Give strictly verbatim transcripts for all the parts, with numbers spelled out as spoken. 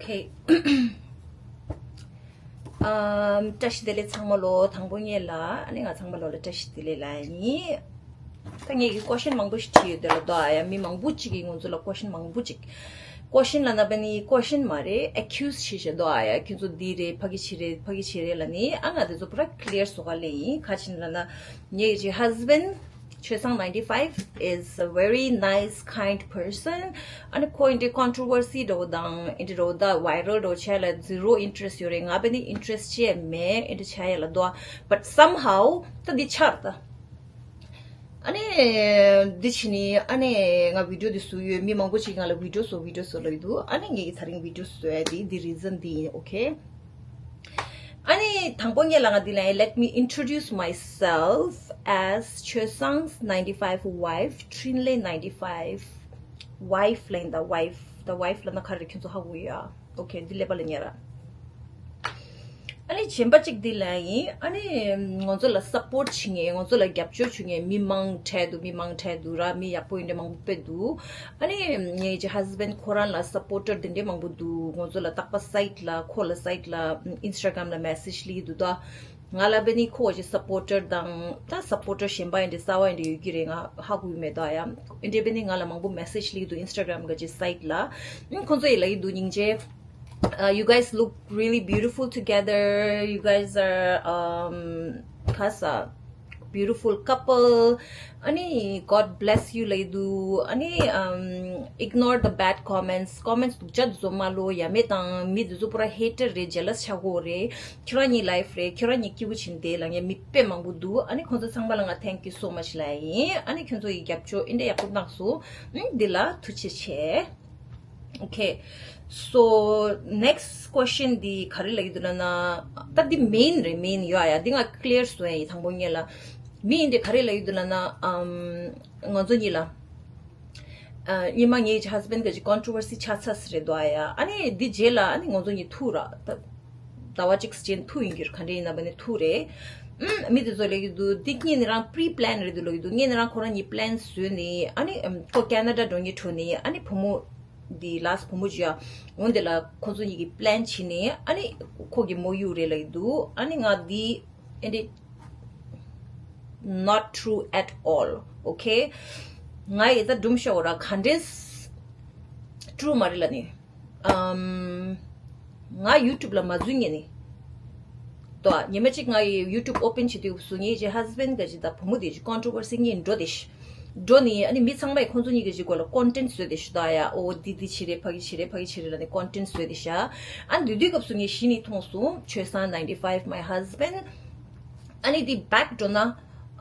Okay. ཨམ། བཀྲ་ཤིས་བདེ་ལེགས་ཚང་མ་ལོ། དང་པོ་ངེད་ལ་ཨ་ནི་ང་ཚང་མ་ལོ་ལ་བཀྲ་ཤིས་བདེ་ལེགས་ལ་ཡིན། ད་ངེད་ཀྱི་ཀོ་ཤན་མང་པོ་ཞིག་བྲིས་ཡོད་དེ་ལ་དོ། ཨ་ཡ་མི་མང་པོ་ཅིག་གིས་ང་ཚོ་ལ་ཀོ་ཤན་མང་པོ་ཅིག་ཀོ་ཤན་ལ་ན་བ་ནི་ཀོ་ཤན་མ་རེད། ཨེ་ཁིའུ་སི་བྱེད་བྱེད་དོ། ཨ་ཡ་ཁྱོད་ཚོ་འདི་རེད། ཕ་གི་བྱེད་རེད། ཕ་གི་བྱེད་རེད་ལ་ནི་ཨ་ང་དེ་ཚོ་པུ་ར་ཀི་ལི་ཡར་བཟོ་ག་ལེ་ཡིན། ཁ་ཆེན་ལ་ན་ངེད་ཀྱི་ཧས་བྷེན་ཆོས་བཟང་ninety five is a very nice, kind person. ཨ་ནི་ཁོ་ཨིན་དྲི་ཀོན་ཊོ་ཝར་སི་འདྲ་བོ་དང་ཨིན་དྲི་འདྲ་བོ་ད་ཝའི་རལ་འདྲ་བོ་བྱས་ལ་ཛི་རོ་ཨིན་ཊི་རེ་སི་ཡོད་རེད། ང་བ་ནི་ཨིན་ཊི་རེ་སི་བྱས་མེད། ཨིན་དྲི་བྱས་ཡ་ལ་དོ། But somehow ད་འདི་ཆགས་ད། ཨ་ནི་འདི་ཕྱི་ནི་ཨ་ནི་ང་བི་ཌི་ཡོ་འདི་བཟོ་ཡོད། མི་མང་པོ་ཞིག་ང་ལ་བི་ཌི་ཡོ་བཟོ་བི་ཌི་ཡོ་བཟོ་ལབ་ཡོད་འདུག་ཨ་ནི་ངེད་ཀྱི་ད་རིང་བི་ཌི་ཡོ་བཟོ་ཡ་འདི་འདི་རི་ཛན་འདི་ཡིན། ཨོ་ཁེ། ཨ་ནི་དང་པོ་ངེད་ལ་ང་འདི་ལ་let me introduce myself as ཆོས་བཟང་ninety five wife, Trinley ninety five wife ལ་ཡིན། ད་ཝའི་ཕི་ད་ཝའི་ཕི་ལ་ན་ག་རེ་ཁྱོད་ཚོ་ཧ་གོ་ཡ། ཨོ་ཁེ། འདི་ཀླད་པ་ལ་ཉར་ར། ཨ་ནི་གཞན་པ་གཅིག་འདི་ལ་ཡིན། ཨ་ནི་ང་ཚོ་ལ་སཔོར་ཊི་བྱེད་མཁན། ང་ཚོ་ལ་རྒྱབ་སྐྱོར་བྱེད་མཁན་མི་མང་དྲགས་འདུག་མི་མང་དྲགས་འདུག་ར། མི་ཡག་པོ་ཡིན་འདྲ་མང་པོ་དཔེ་འདུག་ཨ་ནི་ངའི་ཀྱི་ཧས་བྷེན་ཁོ་རང་ལ་སཔོར་ཊར་དེ་འདྲས་མང་པོ་འདུག་ང་ཚོ་ལ་རྟག་པར་སའིཊ་ལ་ཁོ་ལ་སའིཊ་ལ་ཨིན་སི་ཊ་གྷ་རམ་ལ་མེ་སེཇ་སླེབས་ཀྱི་འདུག་ད་ང་ལ་བས་ནི་ཁོ་ཅིག་སཔོར་ཊར་དང་ད་སཔོར་ཊར་གཞན་པ་ཡིན་འདྲ་གསར་པ་ཡིན་འདྲ་ཡོད་ཀྱི་རེད། ང་ཧ་གོ་ཡི་མེད་ད་ཡ། ཨིན་འདྲ་བས་ནི་ང་ལ་མང་པོ་མེ་སེཇ་སླེབས་ཀྱི་འདུག་ཨིན་སི་ཊ་གྷ་རམ་གི་ཅིག་སའིཊ་ལ། ཨིན་ཁོ་ཚོ་ཡི་ལ་ཡི་འདུག་སྙིང་རྗེ། Uh, you guys look really beautiful together. You guys are, um, ཁ་ས། Beautiful couple. ཨ་ནི་God bless you ལབ་ཀྱི་འདུག་ཨ་ནི་um, ignore the bad comments. ཀོ་མེན་ཊི་སྡུག་ཅག་དེ་ཚོ་མ་ཀློག་ཡ་མེད་དང་། མི་དེ་ཚོ་པུ་ར་ཧེ་ཊར་རེད། ཇེ་ལས་ཆགས་ཀྱི་ཡོད་རེད། ཁྱོད་རང་གཉིས་ལའིཕ་རེད། ཁྱོད་རང་གཉིས་སྐྱིད་པོ་བྱས་ནས་བསྡད་ལབ་མཁན་མི་དཔེ་མང་པོ་འདུག་ཨ་ནི་ཁོང་ཚོ་ཚང་མ་ལ་ང་thank you so much ལབ་ཡིན། ཨ་ནི་ཁྱོད་ཚོ་ཡི་རྒྱབ་སྐྱོར་ཨིན་འདྲ་ཡག་པོ་གནང་སོང་། ཨ་འདི་ལ་ཐུགས་རྗེ་ཆེ། Okay, so next question འདི་ག་རེ་ལབ་ཀྱི་འདུག་ལབ་ན། ད་འདི་མེན་རེད། མེན་ཡོད་ཡ། འདི་ང་ཀི་ལི་ཡར་བཟོ་ཡ་ཡིན། དང་པོ་ངེད་ལ་མི་ཡིན་འདི་ག་རེ་ལབ་ཀྱི་འདུག་ལབ་ན། ཨམ། ང་ཚོ་གཉིས་ལ་ཨ་སྔོན་མ་ངེད་ཀྱི་ཧས་བྷེན་གི་ཅིག་ཀོན་ཊོ་ཝར་སི་ཆགས་ཚར་ས་རེད་འདུག་ཨ་ཡ། ཨ་ནི་འདི་རྗེས་ལ་ཨ་ནི་ང་ཚོ་གཉིས་ཐུག་ར། ད་ཟླ་བ་གཅིག་རྗེས་ཐུག་ཡིན་གྱི་རེད། ག་འདྲ་ཡིན་ན་བ་ནི་ཐུག་རེད། ཨུམ། མི་དེ་ཚོ་ལབ་ཀྱི་འདུག་འདི་ངེད་ནི་རང་པི་རི་པི་ལན་རེད་འདུག་ལབ་ཀྱི་འདུག་ངེད་ནི་རང་ཁོ་རང་གཉིས་པི་ལན་བཟོས་ནས་ཨ་ནི་ཨམ་ཁོ་ཁེ་ན་ཌ་འགྲོ་སྙིང་བྲོ་ནས། ཨ་ནི་བུ་མོ་འདི་ལཱས་བུ་མོ་ཅིག་ཡ། འོན་ཏེ་ལ་ཁོ་ཚོ་གཉིས་ཀྱིས་པི་ལན་བྱས་ནས་ཨ་ནི་ཁོ་གི་མོ་གཡུག་རེད་ལབ་ཀྱི་འདུག་ཨ་ནི་ང་འདི་ཨེ་འདི་not true at all. Okay, ང་ཡི་ད་སྒྲུང་ཤོད་ར། ག་འདྲས་ཊུ་རུ་མ་རེད་ལབ་ནི། ཨམ། ང་ཡུ་ཊུབ་ལ་མ་འཛུལ་ངེས་ནི། ཏོ། ཉི་མ་གཅིག་ང་ཡི་ཡུ་ཊུབ་ཨོ་པན་བྱེད་དུས་སུ་ངེད་ཀྱི་ཧས་བྷེན་གི་ཅིག་དང་བུ་མོ་དེ་ཅིག་ཀོན་ཊོ་ཝར་སི་ངེད་འགྲོ་དེ་ཤི། འགྲོ་ནི་ཨ་ནི་མི་ཚང་མས་ཁོང་ཚོ་གཉིས་ཀྱི་ཅིག་སྐོར་ལ་ཀོན་ཊེན་ཊི་བཟོས་དེ་ཤི། ད་ཡ་ཨོ་འདི་འདི་བྱེད་རེད། ཕ་གི་བྱེད་རེད། ཕ་གི་བྱེད་རེད་ལབ་ནི་ཀོན་ཊེན་ཊི་བཟོས་དེ་ཤ། ཨ་ནི་དུས་དུས་སྐབས་སུ་ངས་གཞི་ནས་མཐོང་སོང་། ཆོས་བཟང་ninety five my husband. ཨ་ནི་འདི་བེག་འགྲོ་ན།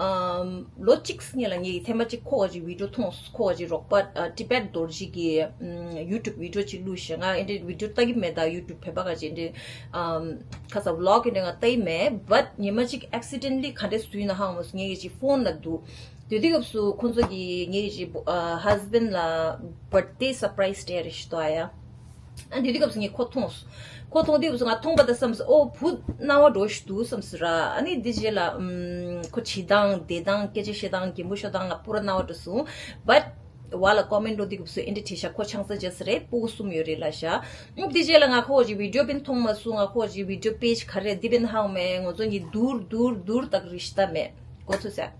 ཨམ། ལོ་གཅིག་སྔོན་ལ་ངས་ཐེངས་མ་གཅིག་ཁོ་ག་ཅིག་བི་ཌི་ཡོ་མཐོང་སོང་། ཁོ་ག་ཅིག་རོགས་པ་ཨ་ཊི་བེཊ་རྡོ་རྗེ་གི་ཨམ། ཡུ་ཊུབ་བི་ཌི་ཡོ་ཅིག་བླུགས་ཤག་ང་ཨེ་འདྲའི་བི་ཌི་ཡོ་ལྟ་གི་མེད། ད་ཡུ་ཊུབ་བོད་པ་ག་ཅིག་ཨེ་འདྲའི་ཨམ། ཁ་ས་བི་ལོག་ཨེ་འདྲའི་ང་ལྟ་གི་མེད། བཊ་ཉི་མ་གཅིག་ཨེག་སི་ཌེན་ཊི་ལི་ག་འདྲས་སུ་ཡིན་ན་ཧ་གོ་མ་སོང་། ངས་ཀྱི་ཅིག་ཕོན་ལ་འདུག་དེ་དུས་སྐབས་སུ་ཁོང་ཚོ་གིས་ངེད་ཀྱི་ཧས་བྷེན་ལ་བར་ཐི་ཌེ་སར་པ་རའི་སི་སྤྲད་རེད་ཤི་ཏོ་ཨ་ཡ། ཨ་དེ་དུས་སྐབས་སུ་ངས་ཁོ་མཐོང་སོང་། ཁོ་མཐོང་དུས་སྐབས་སུ་ང་མཐོང་པ་དང་བསམ་སོང་། ཨོ་བུ་སྣང་བ་འགྲོ་ཞིག་འདུག་བསམ་སོང་ར། ཨ་ནི་འདི་རྗེས་ལ་ཨམ། ཁོ་བྱེད་སྟངས་བསྡད་སྟངས་སྐད་ཆ་བཤད་སྟངས་རྒན་པོ་ཤོར་སྟངས་ང་པུ་ར་སྣང་བ་འགྲོ་སོང་། བཊ་བ་ལ་ཀོ་མེན་ཊི་འགྲོ་དུས་སྐབས་སུ་ཨེ་འདྲ་བྲིས་ཤག་ཁོ་ཆང་ས་རྒྱག་ས་རེད། སྤུ་གུ་གསུམ་ཡོད་རེད་ལབ་ཤག་ཨ་འདི་རྗེས་ལ་ང་ཁོ་ག་ཅིག་བི་ཌི་ཡོ་དཔེ་མཐོང་མ་སོང་། ང་ཁོ་ག་ཅིག་བི་ཌི་ཡོ་པེ་ཇི་ག་རེ་རེད་འདི་དཔེ་ཧ་གོ་མེད། ང་ཚོ་གཉིས་སྡུར་སྡུར་སྡུར་ད་ག་རེ་ཤི་ད་མེད། གོ་ཚོད་ཟེར།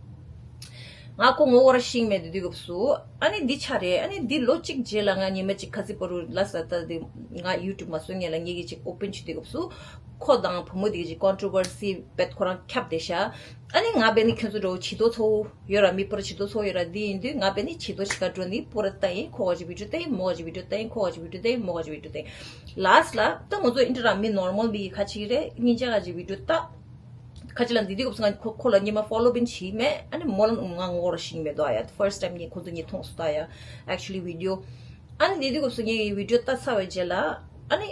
ང་ཁོ་ངོ་བོ་ར་ཤེས་མེད་དེ་དུས་སྐབས་སུ། ཨ་ནི་འདི་ཆ་རེད། ཨ་ནི་འདི་ལོ་གཅིག་རྗེས་ལ་ང་ཉི་མ་གཅིག་ཁ་སི་པ་རུ་ལ་ས་ད་དེ་ང་ཡུ་ཊུབ་མ་བཟོ་སྔོན་ལ་ངེད་ཀྱི་ཅིག་ཨོ་པན་བྱེད་དུས་སྐབས་སུ། ཁོ་དང་བུ་མོ་དེ་གི་ཅིག་ཀོན་ཊོ་ཝར་སི་བེད་ཁོ་རང་ཁྱབ་བསྡད་ཤག་ཨ་ནི་ང་བས་ནི་ཁྱོད་ཚོ་འདྲ་བོ་བྱི་དོ་ཚོ་བོ་ཡོད་ར། མི་པུ་ར་བྱི་དོ་ཚོ་བོ་ཡོད་ར། འདི་ཡིན་དུས་ང་བས་ནི་བྱི་དོ་ཅིག་ག་འགྲོ་ནི་པུ་ར་ལྟ་ཡིན། ཁོ་ག་ཅིག་བི་ཌི་ཡོ་ལྟ་ཡིན། མོ་ག་ཅིག་བི་ཌི་ཡོ་ལྟ་ཡིན། ཁོ་ག་ཅིག་བི་ཌི་ཡོ་ལྟ་ཡིན། མོ་ག་ཅིག་བི་ཌི་ཡོ་ལྟ་ཡིན། ལཱསི་ལ་ད་ང་ཚོ་ཨིན་ཊར་མི་ནོར་མལ་མི་ཡི་ཁ་ཅིག་རེད། སྙིང་རྗེ་ག་ཅིག་བི་ཌི་ཡོ་ལྟ། ཁ་ཅིག་ལ་འདི་དུས་སྐབས་སུ་ང་ཁོ་ཁོ་ལ་སྔོན་མ་ཕོ་ལོ་བིན་བྱས་མེད། ཨ་ནི་མོ་ལ་ང་ངོ་ར་ཤེས་མེད་དོ་ཨ་ཡ། ཕར་སི་ཊི་ཊའིམ་ངས་ཁོ་ཚོ་གཉིས་མཐོང་སོང་ད་ཡ། ཨེག་ཅུ་ལི་བི་ཌི་ཡོ། ཨ་ནི་འདི་དུས་སྐབས་སུ་ངས་བི་ཌི་ཡོ་ལྟ་ཚར་བའི་རྗེས་ལ། ཨ་ནི་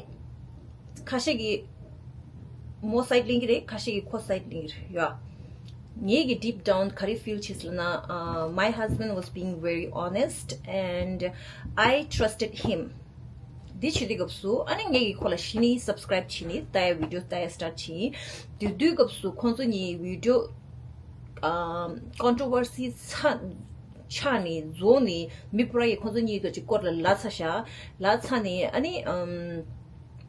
ཁ་ཤས་ཀྱིས་མོ་སའིཌ་ལེན་གྱི་རེད། ཁ་ཤས་ཀྱིས་ཁོ་སའིཌ་ལེན་གྱི་རེད་ཡ། ངེད་ཀྱི་ཌིབ་ཌའུན་ག་རེ་ཕིལ་བྱས་ལབ་ན། uh, my husband was being very honest and I trusted him. འདི་བྱེད་དུས་སྐབས་སུ་ཨ་ནི་ངེད་ཀྱིས་ཁོ་ལ་གཞི་ནས་སབ་སི་ཀ་རའིབ་བྱས་ནས་ལྟ་ཡ་བི་ཌི་ཡོ་ལྟ་ཡ་སི་ཊར་བྱས། དེ་དུས་སྐབས་སུ་ཁོང་ཚོ་གཉིས་བི་ཌི་ཡོ་ཨམ། ཀོན་ཊོ་ཝར་སི་ཆགས་ཆགས་ནས་རྫོགས་ནས་མི་པུ་ར་ཡིས་ཁོང་ཚོ་གཉིས་ཀྱི་སྐོར་ལ་ལབ་ཚར་ཤག་ལབ་ཚར་ནས་ཨ་ནི་ཨམ།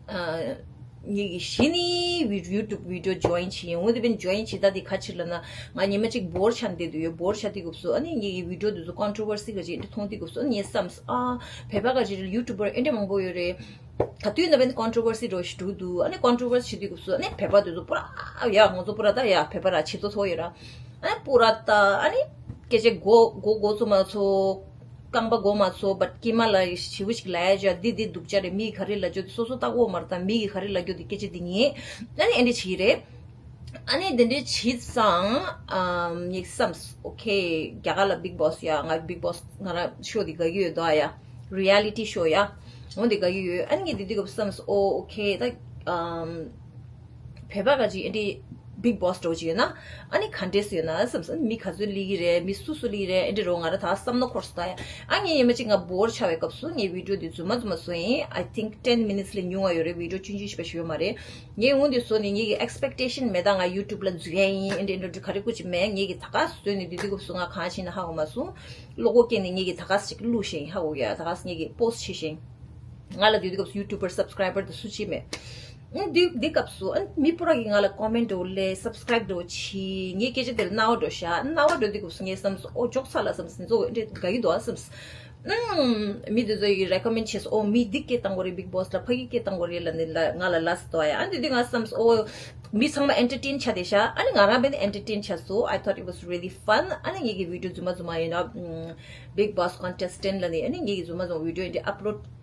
ཨ། ངེད་ཀྱིས་གཞི་ནས་བི- YouTube video join བྱས་ཡིན། འོ་དེ་བས་join བྱས་ད་དེ་ག་ཕྱིར་ལབ་ན། ང་ཉི་མ་གཅིག་bore ཆགས་བསྡད་དུས་ཡོད། bore ཆགས་དུས་སྐབས་སུ་ཨ་ནི་ངེད་ཀྱི་video དེ་ཚོ་controversy ག་ཅིག་འདི་མཐོང་དུས་སྐབས་སུ་ཨ་ནི་ངས་བསམས། ཨ། བོད་པ་ག་ཅིག་YouTuber ཨེ་འདྲ་མང་པོ་ཡོད་རེད། ག་དུས་ན་བས་controversy འགྲོ་ཞིག་འགྲོ་འདུག་ཨ་ནི་controversy བྱེད་དུས་སྐབས་སུ་ཨ་ནི་བོད་པ་དེ་ཚོ་པུ་ར་ཡ་ང་ཚོ་པུ་ར་ད་ཡ་བོད་པ་ར་ཆེ་ཚོ་ཚོ་ཡོད་ར། ཨ་ནི་པུ་ར་ད་ཨ་ནི་སྐད་ཆ་གོ་གོ་གོ་ཚོ་མ་ཚོ། རྐང་པ་མགོ་མ་ཚོ་བ་ཀྱི་མ་ལ་ཞི་བོ་ཞིག་ལ་ཡ་འདི་འདི་འདུག་ཅག་རེད། མིས་ག་རེ་ལབ་རྒྱུ་དེ་སོ་སོ་ལྟ་གོ་མ་རེད། ད་མི་གིས་ག་རེ་ལབ་རྒྱུ་དེ་སྐད་ཆ་འདི་ཉན། ཨ་ནི་ཨེ་འདྲ་བྱེད་ཀྱི་རེད། ཨ་ནི་དེ་འདྲའི་བྱེད་ཙང་ངས་བསམས། ཨོ་ཁེ། རྒྱ་གར་ལ་Bigg Boss ཡ། ང་Bigg Boss ང་རང་ཤོ་འདི་དགའ་གི་ཡོད་དོ་ཡ། Reality show ཡ། འོ་འདི་དགའ་གི་ཡོད། ཨ་ནི་ངས་འདི་དུས་སྐབས་བསམས། ཨོ་ཨོ་ཁེ། ད་བོད་པ་ག་ཅིག་ཨེ་འདྲའི་Bigg Boss འགྲོ་ཅིག་ཡོད་ན། ཨ་ནི་ག་འདྲས་ཡོད་ན་བསམས། མི་ག་ཚོད་སླེབས་ཀྱི་རེད། མི་སུ་སུ་སླེབས་ཀྱི་རེད། ཨེ་འདྲ་རོ་ང་ར་ད་བསམ་བློ་འཁོར་སོང་ད་ཡ། ཨ་ངས་ཉི་མ་གཅིག་ང་bore ཆགས་པའི་སྐབས་སུ་ངས་video འདི་རྫུན་མ་རྫུན་མ་བཟོས་ཡིན། I think ten minutes ལས་ཉུང་བ་ཡོད་རེད། video ཆུང་ཆུང་ཞིག་པ་ཞིག་ཡོད་མ་རེད། ངས་འོ་འདི་བཟོས་ནས་ངེད་ཀྱི་expectation མེད། ད་ང་YouTube ལ་འཛུལ་ཡ་ཡིན་ཨེ་འདྲ་ཨེ་འདྲ་ག་རེ་སྐུ་ཅིག་མེད། ངེད་ཀྱི་ད་ག་བཟོས་ནས་འདི་དུས་སྐབས་སུ་ང་གང་ཕྱིན་ན་ཧ་གོ་མ་སོང་། བློ་ཁོག་སྐྱེས་ནས་ངེད་ཀྱི་ད་ག་ཅིག་བླུགས་ཤིང་ཧ་གོ་ཡ། ད་ག་ངེད་ཀྱི་post བྱས་ཤིང་། ང་ལ་དུས་དུས་སྐབས་སུ་YouTuber subscriber དེ་སུ་གཅིག་མེད། ཨ་དུས་འདི་སྐབས་སུ་ཨ་མི་པོ་ར་གིས་ང་ལ་comment འགྲོ་ལས་subscribe འགྲོ་ཆི་ངའི་སྐད་ཆ་དེར་རྣ་བ་འགྲོ་ཤག་རྣ་བ་འགྲོ་དུས་སྐབས་སུ་ངས་བསམས་སོ། ཨོ་ཅོག་ཚ་ལ་བསམས་སོ། འདི་ཚོ་འདྲ་དགའ་གི་འདུག་ཨ་བསམས། ཨ་མི་དེ་ཚོ་ཡིས་recommend བྱས་སོ། ཨོ་མི་འདི་སྐད་བཏང་དགོས་རེད། Bigg Boss ལ་ཕ་གི་སྐད་བཏང་དགོས་རེད་ལབ་ནས་ལ་ང་ལ་ལབ་སོང་ཡ། ཨ་འདི་དུས་ང་བསམས་སོ། ཨོ་མི་ཚང་མ་entertain ཆགས་བསྡད་ཤག་ཨ་ནི་ང་རང་བས་ནི་entertain ཆགས་སོ། I thought it was really fun. ཨ་ནི་ངེད་ཀྱི་video རྫུན་མ་རྫུན་མ་ཡིན་ན། Bigg Boss contestant ལ་ནི་ཨ་ནི་ངེད་ཀྱི་རྫུན་མ་རྫུན་མ་video འདི་upload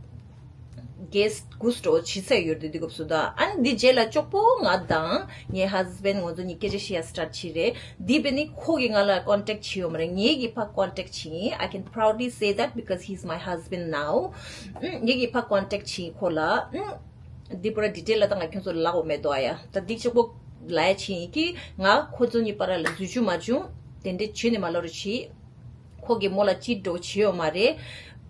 གེས་གུས་འགྲོ་བྱེད་ཚད་ཡོད་དུས་དུས་སྐབས་སུ། ད་ཨ་ནི་འདི་རྗེས་ལ་ཅོག་པོ་ང་དང་ངའི་husband ང་ཚོ་གཉིས་སྐད་ཆ་བཤད་ཡ་start བྱས་རེད། འདི་བས་ནི་ཁོ་གིས་ང་ལ་contact བྱས་ཡོད་མ་རེད། ངེད་ཀྱིས་ཕར་contact བྱས་ཡིན། I can proudly say that because he's my husband now. ཨ་ངེད་ཀྱིས་ཕར་contact བྱས་ཡིན་ཁོ་ལ། ཨ་འདི་པུ་ར་detail ལ་ད་ང་ཁྱོད་ཚོ་ལབ་དགོས་མེད་དོ་ཨ་ཡ། ད་འདི་ཅོག་པོ་ལབ་ཡ་བྱས་ཡིན་ཀི་ང་ཁོ་ཚོ་གཉིས་བར་ལ་འཛུལ་ཞུགས་མ་བྱུང་། དེ་འདྲ་བྱས་ནས་མ་ལབ་རོགས་བྱེད། ཁོ་གིས་མོ་ལ་cheat འགྲོ་བྱེད་ཡོད་མ་རེད།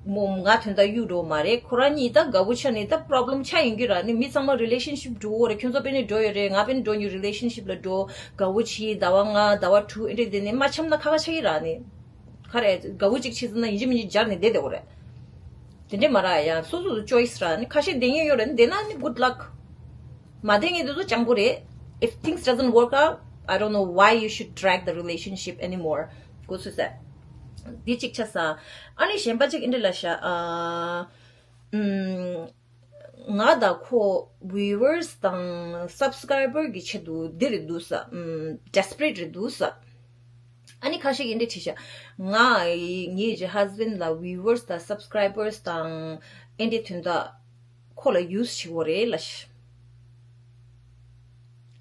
མོ་ང་དོན་དག་གཡུག་འགྲོ་མ་རེད། ཁོ་རང་གཉིས་ད་དགའ་བོ་ཆགས་ནས་ད་problem ཆགས་ཡིན་གྱི་ར། ནི་མི་ཚང་མ་relationship འགྲོ་གི་རེད། ཁྱོད་ཚོ་བས་ནི་འགྲོ་ཡོད་རེད། ང་བས་ནི་འགྲོ་མྱོང་། relationship ལ་འགྲོ་དགའ་བོ་བྱེད། ཟླ་བ་ལྔ་ཟླ་བ་དྲུག་ཨེ་འདྲ་དེ་ནས་མ་འཆམ་ན་ཁ་ཁ་ཆགས་ཀྱི་ར། ནི་ག་རེ་དགའ་བོ་ཅིག་བྱེད་ཟེར་ན་ཡིན་གཅིག་མིན་གཅིག་སྦྱར་ནས་བསྡད་བསྡད་དགོས་རེད། དེ་འདྲས་མ་ར་ཡ། སོ་སོ་སོ་choice ར། ནི་ཁ་ཤས་བསྡད་མཁན་ཡོད་རེད། བསྡད་ན་ནི་good luck. མ་བསྡད་མཁན་དེ་ཚོ་སྤྱང་པོ་རེད། If things doesn't work out, I don't know why you should drag the relationship anymore. གོ་སོང་ཟེར། འདི་གཅིག་ཆགས་སོང་། ཨ་ནི་གཞན་པ་གཅིག་ཨེ་འདྲ་ལབ་ཤག་ཨ། ཨམ། ང་དང་ཁོ་viewers དང་subscriber གི་ཆེད་དུ་འདི་རེད་འདུག་ས། ཨམ། desperate རེད་འདུག་ས། ཨ་ནི་ཁ་ཤས་ཀྱིས་འདི་བྲིས་ཤག་ང་ངའི་husband ལ་viewers དང་subscribers དང་ཨེ་འདྲའི་དོན་དག་ཁོ་ལ་use བྱེད་དགོས་རེད་ལབ་ཤག་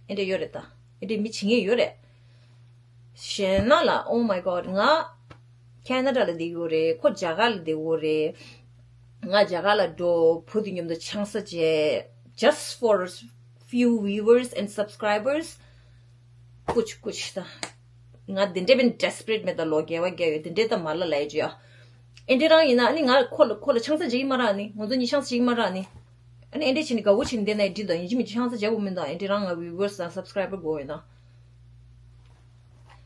ཨེ་འདྲ་ཡོད་རེད་ད། ཨེ་འདྲ་མི་བྱེད་མཁན་ཡོད་རེད། གཞན་ན་ལ། Oh my God. ང་Canada ལ་བསྡད་ཡོད་རེད། ཁོ་རྒྱ་གར་ལ་བསྡད་ཡོད་རེད། ང་རྒྱ་གར་ལ་འགྲོ། བུ་དེ་མཉམ་དུ་ཆང་ས་བརྗེ། Just for few viewers and subscribers. ཀུ་ཅི་ཀུ་ཅི་ད། ང་དེ་འདྲས་བས་desperate མེད་ད། ལོ་རྒས་པ་རྒས་ཡོད། དེ་འདྲས་ད་མ་ལ་ལ་ཡ་ཅི་ཡ། ཨེ་འདྲས་རང་ཡིན་ན་ཨ་ནི་ང་ཁོ་ལ་ཁོ་ལ་ཆང་ས་བརྗེ་གི་མ་རག་ནི། ང་ཚོ་གཉིས་ཆང་ས་བརྗེ་གི་མ་རག་ནི། ཨ་ནི་ཨེ་འདྲས་བྱས་ནི་དགའ་བོ་བྱས་ནི་བསྡད་ན་འགྲིག་ད། ཡིན་གཅིག་མིན་གཅིག་ཆང་ས་བརྗེ་དགོས་མིན་ད། ཨེ་འདྲས་རང་ང་viewers དང་subscriber དགོས་ཡོད་ན།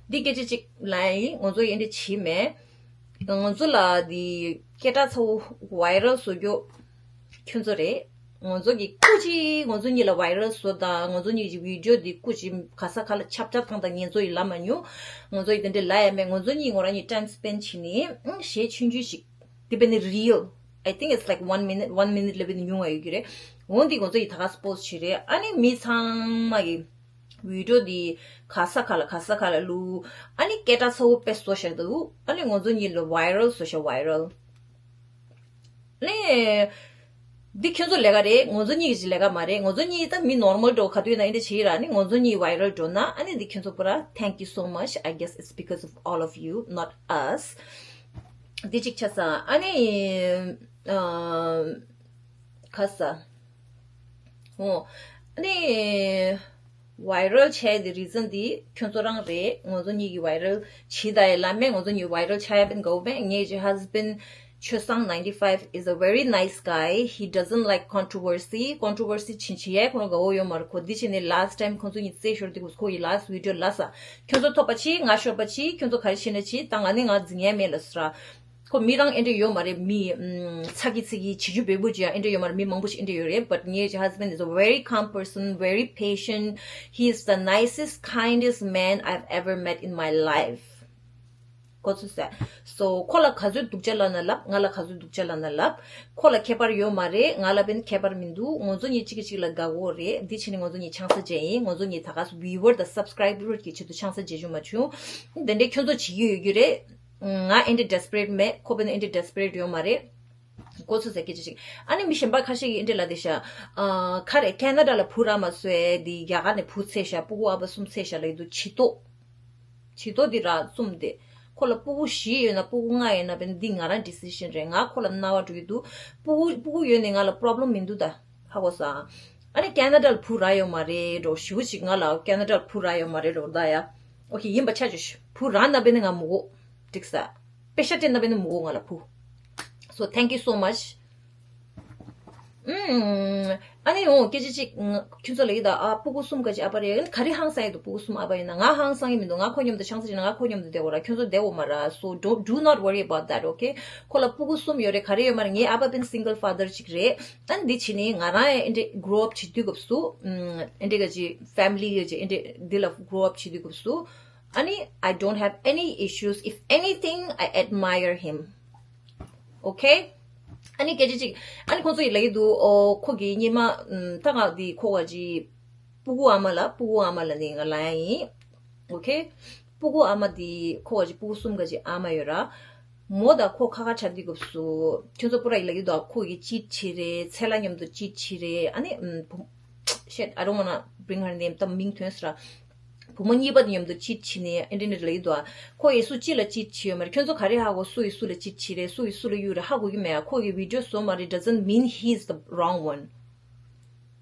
འདི་སྐད་ཆ་གཅིག་ལབ་ཡིན། ང་ཚོ་ཡིན་འདི་བྱེད་མེད། ང་ཚོ་ལ་འདི་སྐད་གྲགས་ཚ་བོ་viral བཟོ་རྒྱུ་ཁྱོད་ཚོ་རེད། ང་ཚོ་གི་སྐུ་མཁྱེན་ང་ཚོ་གཉིས་ལ་viral བཟོ་དང་། ང་ཚོ་གཉིས་ཀྱི་video འདི་སྐུ་མཁྱེན་ག་ས་ག་ལ་ཁྱབ་ཁྱབ་བཏང་དང་། ངེད་ཚོ་ཡི་ལབ་མ་མྱོང་། ང་ཚོ་ཡི་དེ་འདྲ་ལབ་ཡ་མེད། ང་ཚོ་གཉིས་ང་རང་གཉིས་time spend བྱས་ནས་ཨང་གཞས་ཆུང་ཆུང་ཞིག་འདི་བས་ནི་reel. I think it's like one minute, one minute ལས་བས་ནི་ཉུང་བ་ཡོད་ཀྱི་རེད། འོ་འདི་ང་ཚོ་ཡི་ད་ག་post བྱས་རེད། ཨ་ནི་མི་ཚང་མ་གི་video འདི་ག་ས་ག་ལ་ག་ས་ག་ལ་བླུགས། ཨ་ནི་སྐད་གྲགས་ཚ་བོ་དཔེ་བཟོ་བཞག་འདུག་ཨ་ནི་ང་ཚོ་གཉིས་ལ་viral བཟོ་བཞག viral. ཨ་ནི་འདི་ཁྱོད་ཚོ་ལས་ཀ་རེད། ང་ཚོ་གཉིས་ཀྱི་ལས་ཀ་མ་རེད། ང་ཚོ་གཉིས་ད་མི་normal འགྲོ་ག་དུས་ན་ཨེ་འདྲ་བྱེད་ར། ཨ་ནི་ང་ཚོ་གཉིས་viral འགྲོ་ན་ཨ་ནི་འདི་ཁྱོད་ཚོ་པུ་ར་thank you so much. I guess it's because of all of you, not us. འདི་གཅིག་ཆགས་སོང་། ཨ་ནི་ཨ་ག་ས། ཨོ། ཨ་ནི་viral བྱས་དེ་reason དེ་ཁྱོད་ཚོ་རང་རེད། ང་ཚོ་གཉིས་ཀྱི་viral བྱེད་ད་ཡ་ལ་མེད། ང་ཚོ་གཉིས་viral ཆགས་ཡ་བས་དགའ་བོ་བས། ངའི་husband ཆོས་བཟང་ninety-five is a very nice guy. He doesn't like controversy. Controversy བྱེད་བྱེད་ཡ་ཁོ་རང་དགའ་བོ་ཡོད་མ་རེད། ཁོ་འདི་བྱས་ནས་last time ཁོ་ཚོ་གཉིས་རྩེད་ཤོར་དུས་ཁོ་ཡི་last video ལབ་ས། ཁྱོད་ཚོ་ཐོབ་པ་བྱེད། ང་ཤོར་པ་བྱེད། ཁྱོད་ཚོ་ག་རེ་བྱེད་ན་བྱེད། ད་ང་ནི་ང་འཛིང་ཡ་མེད་ལབ་ས་ར། ཁོ་མི་རང་ཨེ་འདྲ་ཡོད་མ་རེད། མི་ཚ་གི་ཚིག་གི་བྱི་ཅུ་བེ་བུ་ཅི་ཡང་ཨེ་འདྲ་ཡོད་མ་རེད། མི་མང་པོ་ཞིག་ཨེ་འདྲ་ཡོད་རེད། But ངའི་husband is a very calm person, very patient. He is the nicest, kindest man I've ever met in my life. གོ་ཚོད་ཟེར། So ཁོ་ལ་ག་ཚོད་སྡུག་ཅག་ལབ་ན་ལབ། ང་ལ་ག་ཚོད་སྡུག་ཅག་ལབ་ན་ལབ། ཁོ་ལ་ཁྱད་པར་ཡོད་མ་རེད། ང་ལ་བན་ཁྱད་པར་མི་འདུག་ང་ཚོ་གཉིས་གཅིག་གིས་གཅིག་ལ་དགའ་གོ་རེད། འདི་བྱས་ནས་ང་ཚོ་གཉིས་ཆང་ས་བརྗེ་ཡིན། ང་ཚོ་གཉིས་ད་ག་སུ་viewer དང་subscriber གི་ཆེད་དུ་ཆང་ས་བརྗེ་རྒྱུ་མ་བྱུང་། འདི་འདྲའི་ཁྱོད་ཚོ་བྱེད་ཀྱི་ཡོད་རྒྱུ་རེད། ང་ཨེ་འདྲ་desperate མེད། ཁོ་བན་ཨེ་འདྲ་desperate ཡོད་མ་རེད། གོ་ཚོད་ཟེར་སྐད་ཆ་ཅིག་ཨ་ནི་མི་གཞན་པ་ཁ་ཤས་ཀྱིས་འདི་འདྲ་ལབ་བསྡད་ཤག་ཨ་ག་རེ་ཁེ་ན་ཌ་ལ་བུ་རག་མ་སོང་། དེ་རྒྱ་གར་ནས་བུ་འཚོལ་ཤག་ཕྲུ་གུ་ཨ་ཕ་གསུམ་འཚོལ་ཤག་ལབ་ཀྱི་འདུག་བྱི་ཏོ། བྱི་ཏོ་འདི་རག་གསུམ་དེ། ཁོ་ལ་ཕྲུ་གུ་བཞི་ཡོད་ན་ཕྲུ་གུ་ལྔ་ཡོད་ན་བན་འདི་ང་རང་decision རེད། ང་ཁོ་ལ་རྣ་བ་འགྲོ་གི་འདུག་ཕྲུ་གུ་ཕྲུ་གུ་ཡོད་ནས་ང་ལ་problem མི་འདུག་ད་ཧ་གོ་སོང་། ཨ་ནི་ཁེ་ན་ཌ་ལ་བུ་རག་ཡོད་མ་རེད་འགྲོ། ཞེ་པོ་ཅིག་ང་ལ་ཁེ་ན་ཌ་ལ་བུ་རག་ཡོད་མ་རེད་འགྲོ་ད་ཡ། ཨོ་ཁེ་ཡིན་པ་ཆ་བཞག་བུ་རག་ན་བན་ནི་ང་མི་དགོས། འགྲིག་ས། པེ་ཤ་སྤྲད་ན་བན་ནི་མི་དགོས་ང་ལ་བུ། So thank you so much. ཨུམ། ཨ་ནི་འོ་སྐད་ཆ་གཅིག་ཁྱོད་ཚོ་ལ་ཡིད་ད་ཨ་ཕྲུ་གུ་གསུམ་ག་ཅི་ཨ་ཕ་རེད། ག་རེ་ཧང་སང་ཡོད་འདུག་ཕྲུ་གུ་གསུམ་ཨ་ཕ་ཡིན་ན། ང་ཧང་སང་གི་མི་འདུག་ང་ཁོ་མཉམ་དུ་ཆང་ས་བྱས་ན་ང་ཁོ་མཉམ་དུ་བསྡད་འོ་ར། ཁྱོད་ཚོ་བསྡད་འོ་མ་ར། So don't, do not worry about that, okay? ཁོ་ལ་ཕྲུ་གུ་གསུམ་ཡོད་རེད། ག་རེ་ཡོད་མ་རེད། ངའི་ཨ་ཕ་བན་single father ཅིག་རེད། ཨ་ནི་འདི་བྱས་ནས་ང་རང་ཨེ་འདྲ་grow up བྱེད་དུས་སྐབས་སུ་ཨེ་འདྲ་ག་ཅི་family ག་ཅི་ཨེ་འདྲ་འདི་ལ་grow up བྱེད་དུས་སྐབས་སུ། ཨ་ནི་I don't have any issues. If anything, I admire him. Okay? ཨ་ནི་སྐད་ཆ་གཅིག་ཨ་ནི་ཁོང་ཚོ་ཡིས་ལབ་ཀྱི་འདུག་ཨོ་ཁོ་གི་སྙེ་མ་ཨམ་ད་ང་འདི་ཁོ་ག་ཅི་ཕྲུ་གུ་ཨ་མ་ལ་ཕྲུ་གུ་ཨ་མ་ལ་ནི་ང་ལབ་ཡ་ཡིན། Okay? ཕྲུ་གུ་ཨ་མ་འདི་ཁོ་ག་ཅི་ཕྲུ་གུ་གསུམ་ག་ཅི་ཨ་མ་ཡོད་ར། མོ་དང་ཁོ་ཁ་ཁ་བྲལ་དུས་སྐབས་སུ་ཁྱོད་ཚོ་པུ་ར་ཡིས་ལབ་ཀྱི་འདུག་ཁོ་གི་ཅིཊ་བྱས་རེད། ཚེ་ལ་མཉམ་དུ་ཅིཊ་བྱས་རེད། ཨ་ནི་ཨམ་བུ- shit, I don't wanna bring her name. ད་མིང་ཐོན་སྲ། བུ་མོ་གཉིས་པ་དེ་མཉམ་དུ་ཅིཊ་བྱས་ནས་ཨེ་འདྲ་ནི་ལབ་ཀྱི་འདུག་ཁོ་ཡིས་སུ་གཅིག་ལ་ཅིཊ་བྱས་ཡོད་མ་རེད། ཁྱོད་ཚོ་ག་རེ་ཧ་གོ་སུ་ཡིས་སུ་ལ་ཅིཊ་བྱས་རེད། སུ་ཡིས་སུ་ལ་གཡུག་རེད་ཧ་གོ་གི་མེད་ཨ། ཁོ་གི་བི་ཌི་ཡོ་བཟོ་མ་རེད་doesn't mean he is the wrong one.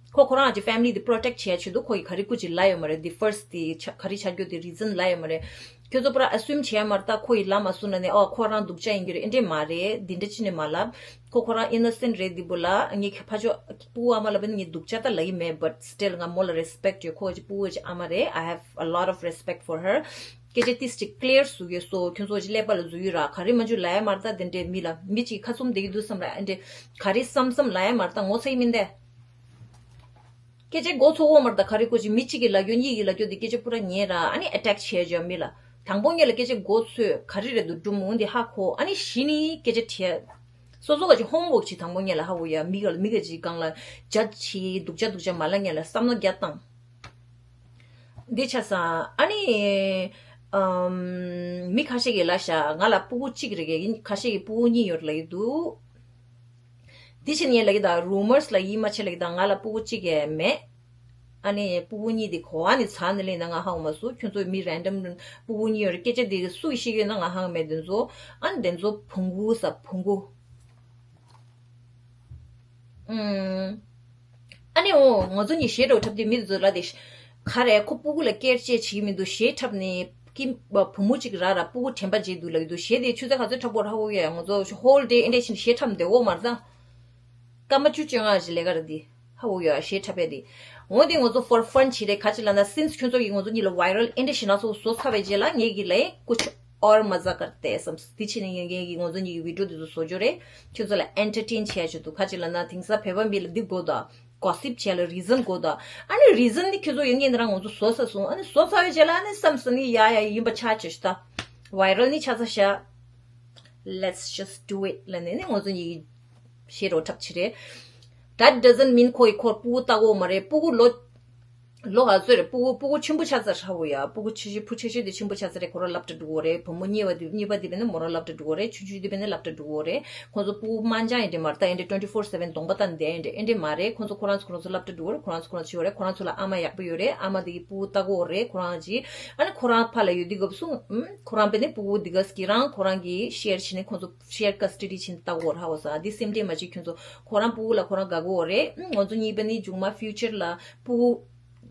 ཁོ་ཁོ་རང་གི་family དེ་protect བྱེད་ཡ་ཆེད་དུ་ཁོ་ཡིས་ག་རེ་སྐུ་མཁྱེན་ལབ་ཡོད་མ་རེད། འདི་first དེ་ཆ- ག་རེ་ཆགས་རྒྱུ་དེ་reason ལབ་ཡོད་མ་རེད། ཁྱོད་ཚོ་པུ་ར་assume བྱེད་ཡ་མ་རེད། ད་ཁོ་ཡིས་ལབ་མ་སོང་ན་ནི་ཨོ་ཁོ་རང་སྡུག་ཅག་ཡིན་གྱི་རེད་ཨེ་འདྲས་མ་རེད། འདི་འདྲ་ཅི་ནས་མ་ལབ། ཁོ་ཁོ་རང་innocent རེད། འདི་བུ་ལ་ངས་ཁྱེད་ཕ་ཆོ་ཕྲུ་གུ་ཨ་མ་ལབ་ན་ངས་སྡུག་ཅག་ད་ལབ་ཀྱི་མེད། But still ང་མོ་ལ་respect ཡོད། ཁོ་ཅིག་ཕྲུ་གུ་ཅིག་ཨ་མ་རེད། I have a lot of respect for her. སྐད་ཆ་ཏིས་ཅིག་clear བཟོ་གི་སོ། ཁྱོད་ཚོ་ཅིག་ཀླད་པ་ལ་འཛུལ་ཡོད་ར། ག་རེ་མ་འཇུ་ལབ་ཡ་མ་རེད། ད་དེ་འདྲས་མི་ལ་མི་གཅིག་ཁ་བཙུམ་བསྡད་ཀྱི་འདུག་བསམ་ར་ཨེ་འདྲས་ག་རེ་བསམ་བསམ་ལབ་ཡ་མ་རེད། ད་ངོ་ཚ་གི་མིན་ཏེ། སྐད་ཆ་མགོ་ཚོས་འོ་མར་ད་ག་རེ་ཀོ་ཅིག་མི་གཅིག་གིས་ལབ་རྒྱུ་གཉིས་ཀྱིས་ལབ་རྒྱུ་དེ་སྐད་ཆ་པུ་ར་ཉན་ར། ཨ་ནི་attack བྱས་བྱས་མི་ལ། དང་པོ་ཉིད་ལ་སྐད་ཆ་མགོ་ཚོས་ག་རེ་རེད་འདུག་སྒྲུང་འོན་ཏེ་ཧ་གོ། ཨ་ནི་གཞི་ནི་སྐད་ཆ་དྲིས། སོ་སོ་ག་ཅིག་homework ཅིག་དང་པོ་ཉིད་ལ་ཧ་གོ་ཡ། མི་ག་ལ་མི་ག་ཅིག་སྒང་ལ་judge བྱེད་སྡུག་ཅག་སྡུག་ཅག་མ་ལབ་ཉིད་ལ་བསམ་བློ་རྒྱག་སྟངས། འདི་ཆ་ས་ཨ་ནི་ཨམ་མི་ཁ་ཤས་ཀྱིས་ལབ་ཤག་ང་ལ་སྤུ་གུ་གཅིག་རེ་གས་ཡིན། ཁ་ཤས་ཀྱིས་སྤུ་གུ་གཉིས་ཡོད་ལབ་ཀྱི་འདུག་འདི་ཕྱིན་ངས་ལབ་ཀྱི་ད་rumors ལ་ཡིད་མ་ཆེས་ལབ་ཀྱི་ད། ང་ལ་སྤུ་གུ་གཅིག་ཡང་མེད། ཨ་ནི་སྤུ་གུ་གཉིས་དེ་གོ་བ་ནི་ཚ་ནི་ལེན་ན་ང་ཧ་གོ་མ་སོང་། ཁྱོད་ཚོ་མི་random སྤུ་གུ་གཉིས་ཡོད་རེད། སྐད་ཆ་དེ་སུ་ཡིས་ཤེས་ཀྱི་ཡོད་ན་ང་ཧ་གོ་མེད། དེ་ཚོ་ཨ་ནི་དེ་ཚོ་བོང་གུ་ས་བོང་གུ། ཨུམ། ཨ་ནི་འོ་ང་ཚོ་གཉིས་གཞས་འདྲ་བོ་འཁྲབ་དུས་མི་དེ་ཚོ་ལ་དེ་ག་རེ་ཁོ་སྤུ་གུ་ལ་care བྱེད་བྱེད་ཀྱི་མི་འདུག་གཞས་འཁྲབ་ནས། ཀི་བུ་མོ་གཅིག་ར་ར་སྤུ་གུ་དྲན་པ་བརྗེད་འདུག་ལབ་ཀྱི་འདུག་གཞས་དེ་ཆུ་ཚོད་ག་ཚོད་འཁྲབ་དགོས་ར་ཧ་གོ་ཡ། ང་ཚོ་whole day ཨེ་འདྲས་ཕྱིན་གཞས་འཁྲབ་བསྡད་འོ་མ་རེད་ད། སྐར་མ་བཅུ་བཅོ་ལྔ་ཞིག་ལས་ཀ་རེད་འདི། ཧ་གོ་ཡ་གཞས་འཁྲབ་པའི་འདི། འོ་འདི་ང་ཚོ་for fun བྱེད་རེད། ག་ཅི་ལབ་ན་since ཁྱོད་ཚོ་གིས་ང་ཚོ་གཉིས་ལ་viral ཨེ་འདྲས་ཞིག་སྣ་ཚོགས་བཟོ་ཚར་བའི་རྗེས་ལ་ངེད་ཀྱི་ལས་ཀུ་ཆུ་ཨོར་མ་ཛ་ཀར་ཏེ་བསམ། འདི་ཕྱིན་ནས་ངེད་ཀྱིས་ང་ཚོ་གཉིས་ཀྱི་video འདི་ཚོ་བཟོ་རྒྱུ་རེད། ཁྱོད་ཚོ་ལ་entertain བྱེད་ཡ་ཆེད་དུ། ག་ཅི་ལབ་ན་དེང་སང་བོད་པ་མི་ལ་འདི་དགོས་ད། gossip བྱས་ལ་reason དགོས་ད། ཨ་ནི་reason ནི་ཁྱོད་ཚོ་ཡོད་ངེས་ནི་རང་ང་ཚོ་བཟོ་ས་སོང་། ཨ་ནི་བཟོ་ཚར་བའི་རྗེས་ལ་ཨ་ནི་བསམ་སོང་ནི་ཡ་ཡ་ཡིན་པ་ཆགས་ཆེ་ཤི་ད། viral ནི་ཆགས་ཚར་ཤག let's just do it ལབ་ནས་ནི་ང་ཚོ་གཉིས་གཞས་རོ་འཁྲབ་ཆི་རེད། That doesn't mean ཁོ་ཡི་ཁོར་སྤུ་གུ་ལྟ་གོ་མ་རེད། སྤུ་གུ་ལོ་ལོ་ག་ཚོད་རེད། སྤུ་གུ་སྤུ་གུ་ཆེན་པོ་ཆགས་ཚར་ཧ་གོ་ཡ། སྤུ་གུ་ཆེ་ཤོས་བུ་ཆེ་ཤོས་དེ་ཆེན་པོ་ཆགས་ཚར་རེད། ཁོ་རང་སློབ་གྲྭ་འགྲོ་གོ་རེད། བུ་མོ་གཉིས་པ་དེ་གཉིས་པ་དེ་བས་ནི་མོ་རང་སློབ་གྲྭ་འགྲོ་གོ་རེད། ཆུང་ཆུང་དེ་བས་ནི་སློབ་གྲྭ་འགྲོ་གོ་རེད། ཁོང་ཚོ་སྤུ་གུ་དམར་འབྱར་ཡིན་དེ་མ་རེད་ད། ཡིན་དེ་twenty four seven གདོང་པ་བཏང་བསྡད་ཡིན་དེ་ཡིན་དེ་མ་རེད། ཁོང་ཚོ་ཁོ་རང་ཚོ་ཁོ་རང་ཚོ་སློབ་གྲྭ་འགྲོ་གོ་རེད། ཁོ་རང་ཚོ་ཁོ་རང་ཚོ་ཆེ་བ་རེད། ཁོ་རང་ཚོ་ལ་ཨ་མ་ཡག་པོ་ཡོད་རེད། ཨ་མ་དེ་གི་སྤུ་གུ་ལྟ་གོ་རེད། ཁོ་རང་གི་ཨ་ནི་ཁོ་རང་ཕ་ལ་ཡོད་དུས་སྐབས་སུ་ཨུམ་ཁོ་རང་བས་ནི་སྤུ་གུ་དེ་ག་སྐྱིད་རང་ཁོ་རང་གི་share བྱས་ནས་ཁོང་ཚོ་share custody བྱས་ནས་ལྟ་གོ་ར་ཧ་གོ་ས། འདི་སེམས་ཁྲལ་མ་བྱེད། ཁྱོད་ཚོ་ཁོ་རང་སྤུ་གུ་ལ་ཁོ་རང་དགའ་གོ་རེད། ཨུམ་ང་ཚོ་གཉིས་བས་ནི་མཇུག་མ་future ལ་སྤུ་གུ་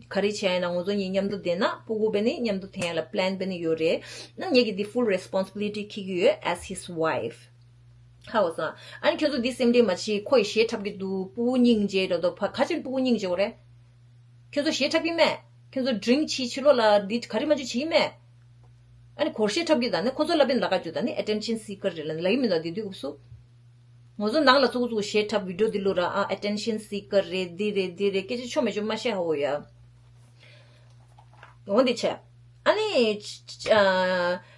ག་རེ་བྱས་ཡིན་ན་ང་ཚོ་གཉིས་མཉམ་དུ་བསྡད་ན་སྤུ་གུ་བས་ནི་མཉམ་དུ་བསྡད་ཡ་ལ་plan བས་ནི་ཡོད་རེད། ཨ་ངེད་ཀྱིས་འདི་full responsibility འཁྱེར་གྱི་ཡོད་as his wife ཧ་གོ་སོང་། ཨ་ནི་ཁྱོད་ཚོ་འདི་སེམས་ཁྲལ་མ་བྱེད། ཁོ་ཡི་གཞས་འཁྲབ་ཀྱི་འདུག་སྤུ་གུ་སྙིང་རྗེ་འགྲོ་འདུག་ཕ་ག་ཅིག་སྤུ་གུ་སྙིང་རྗེ་བོ་རེད། ཁྱོད་ཚོ་གཞས་འཁྲབ་ཀྱི་མེད། ཁྱོད་ཚོ་drink བྱེད་ཕྱི་ལོགས་ལ་འདི་ག་རེ་མ་བྱེད་བྱེད་ཀྱི་མེད། ཨ་ནི་གོར་ཤེས་འཁྲབ་རྒྱུ་དང་ནི་ཁོ་ཚོ་ལ་པིན་ལ་ཀ་རྒྱུ་དང་ནི་attention seeker་རེད་ལ་ལ་ཡི་མི་འདུག་དེ་དུས་སྐབས་སུ། ང་ཚོ་ནང་ལ་ཙུག་ཙུག་གཞས་འཁྲབ་བི་ཌིའོ་འདི་ལུ་ར་ཨ་attention seeker་རེད་འདི་རེད་འདི་རེད་སྐད་ཆ་ཆོ་མེ་ཆོ་མ་བཤད་ཧ་འོ་ཡ། འོ་འདི་བྱས། ཨ་ནི་ཅི་ཅི་ཨ་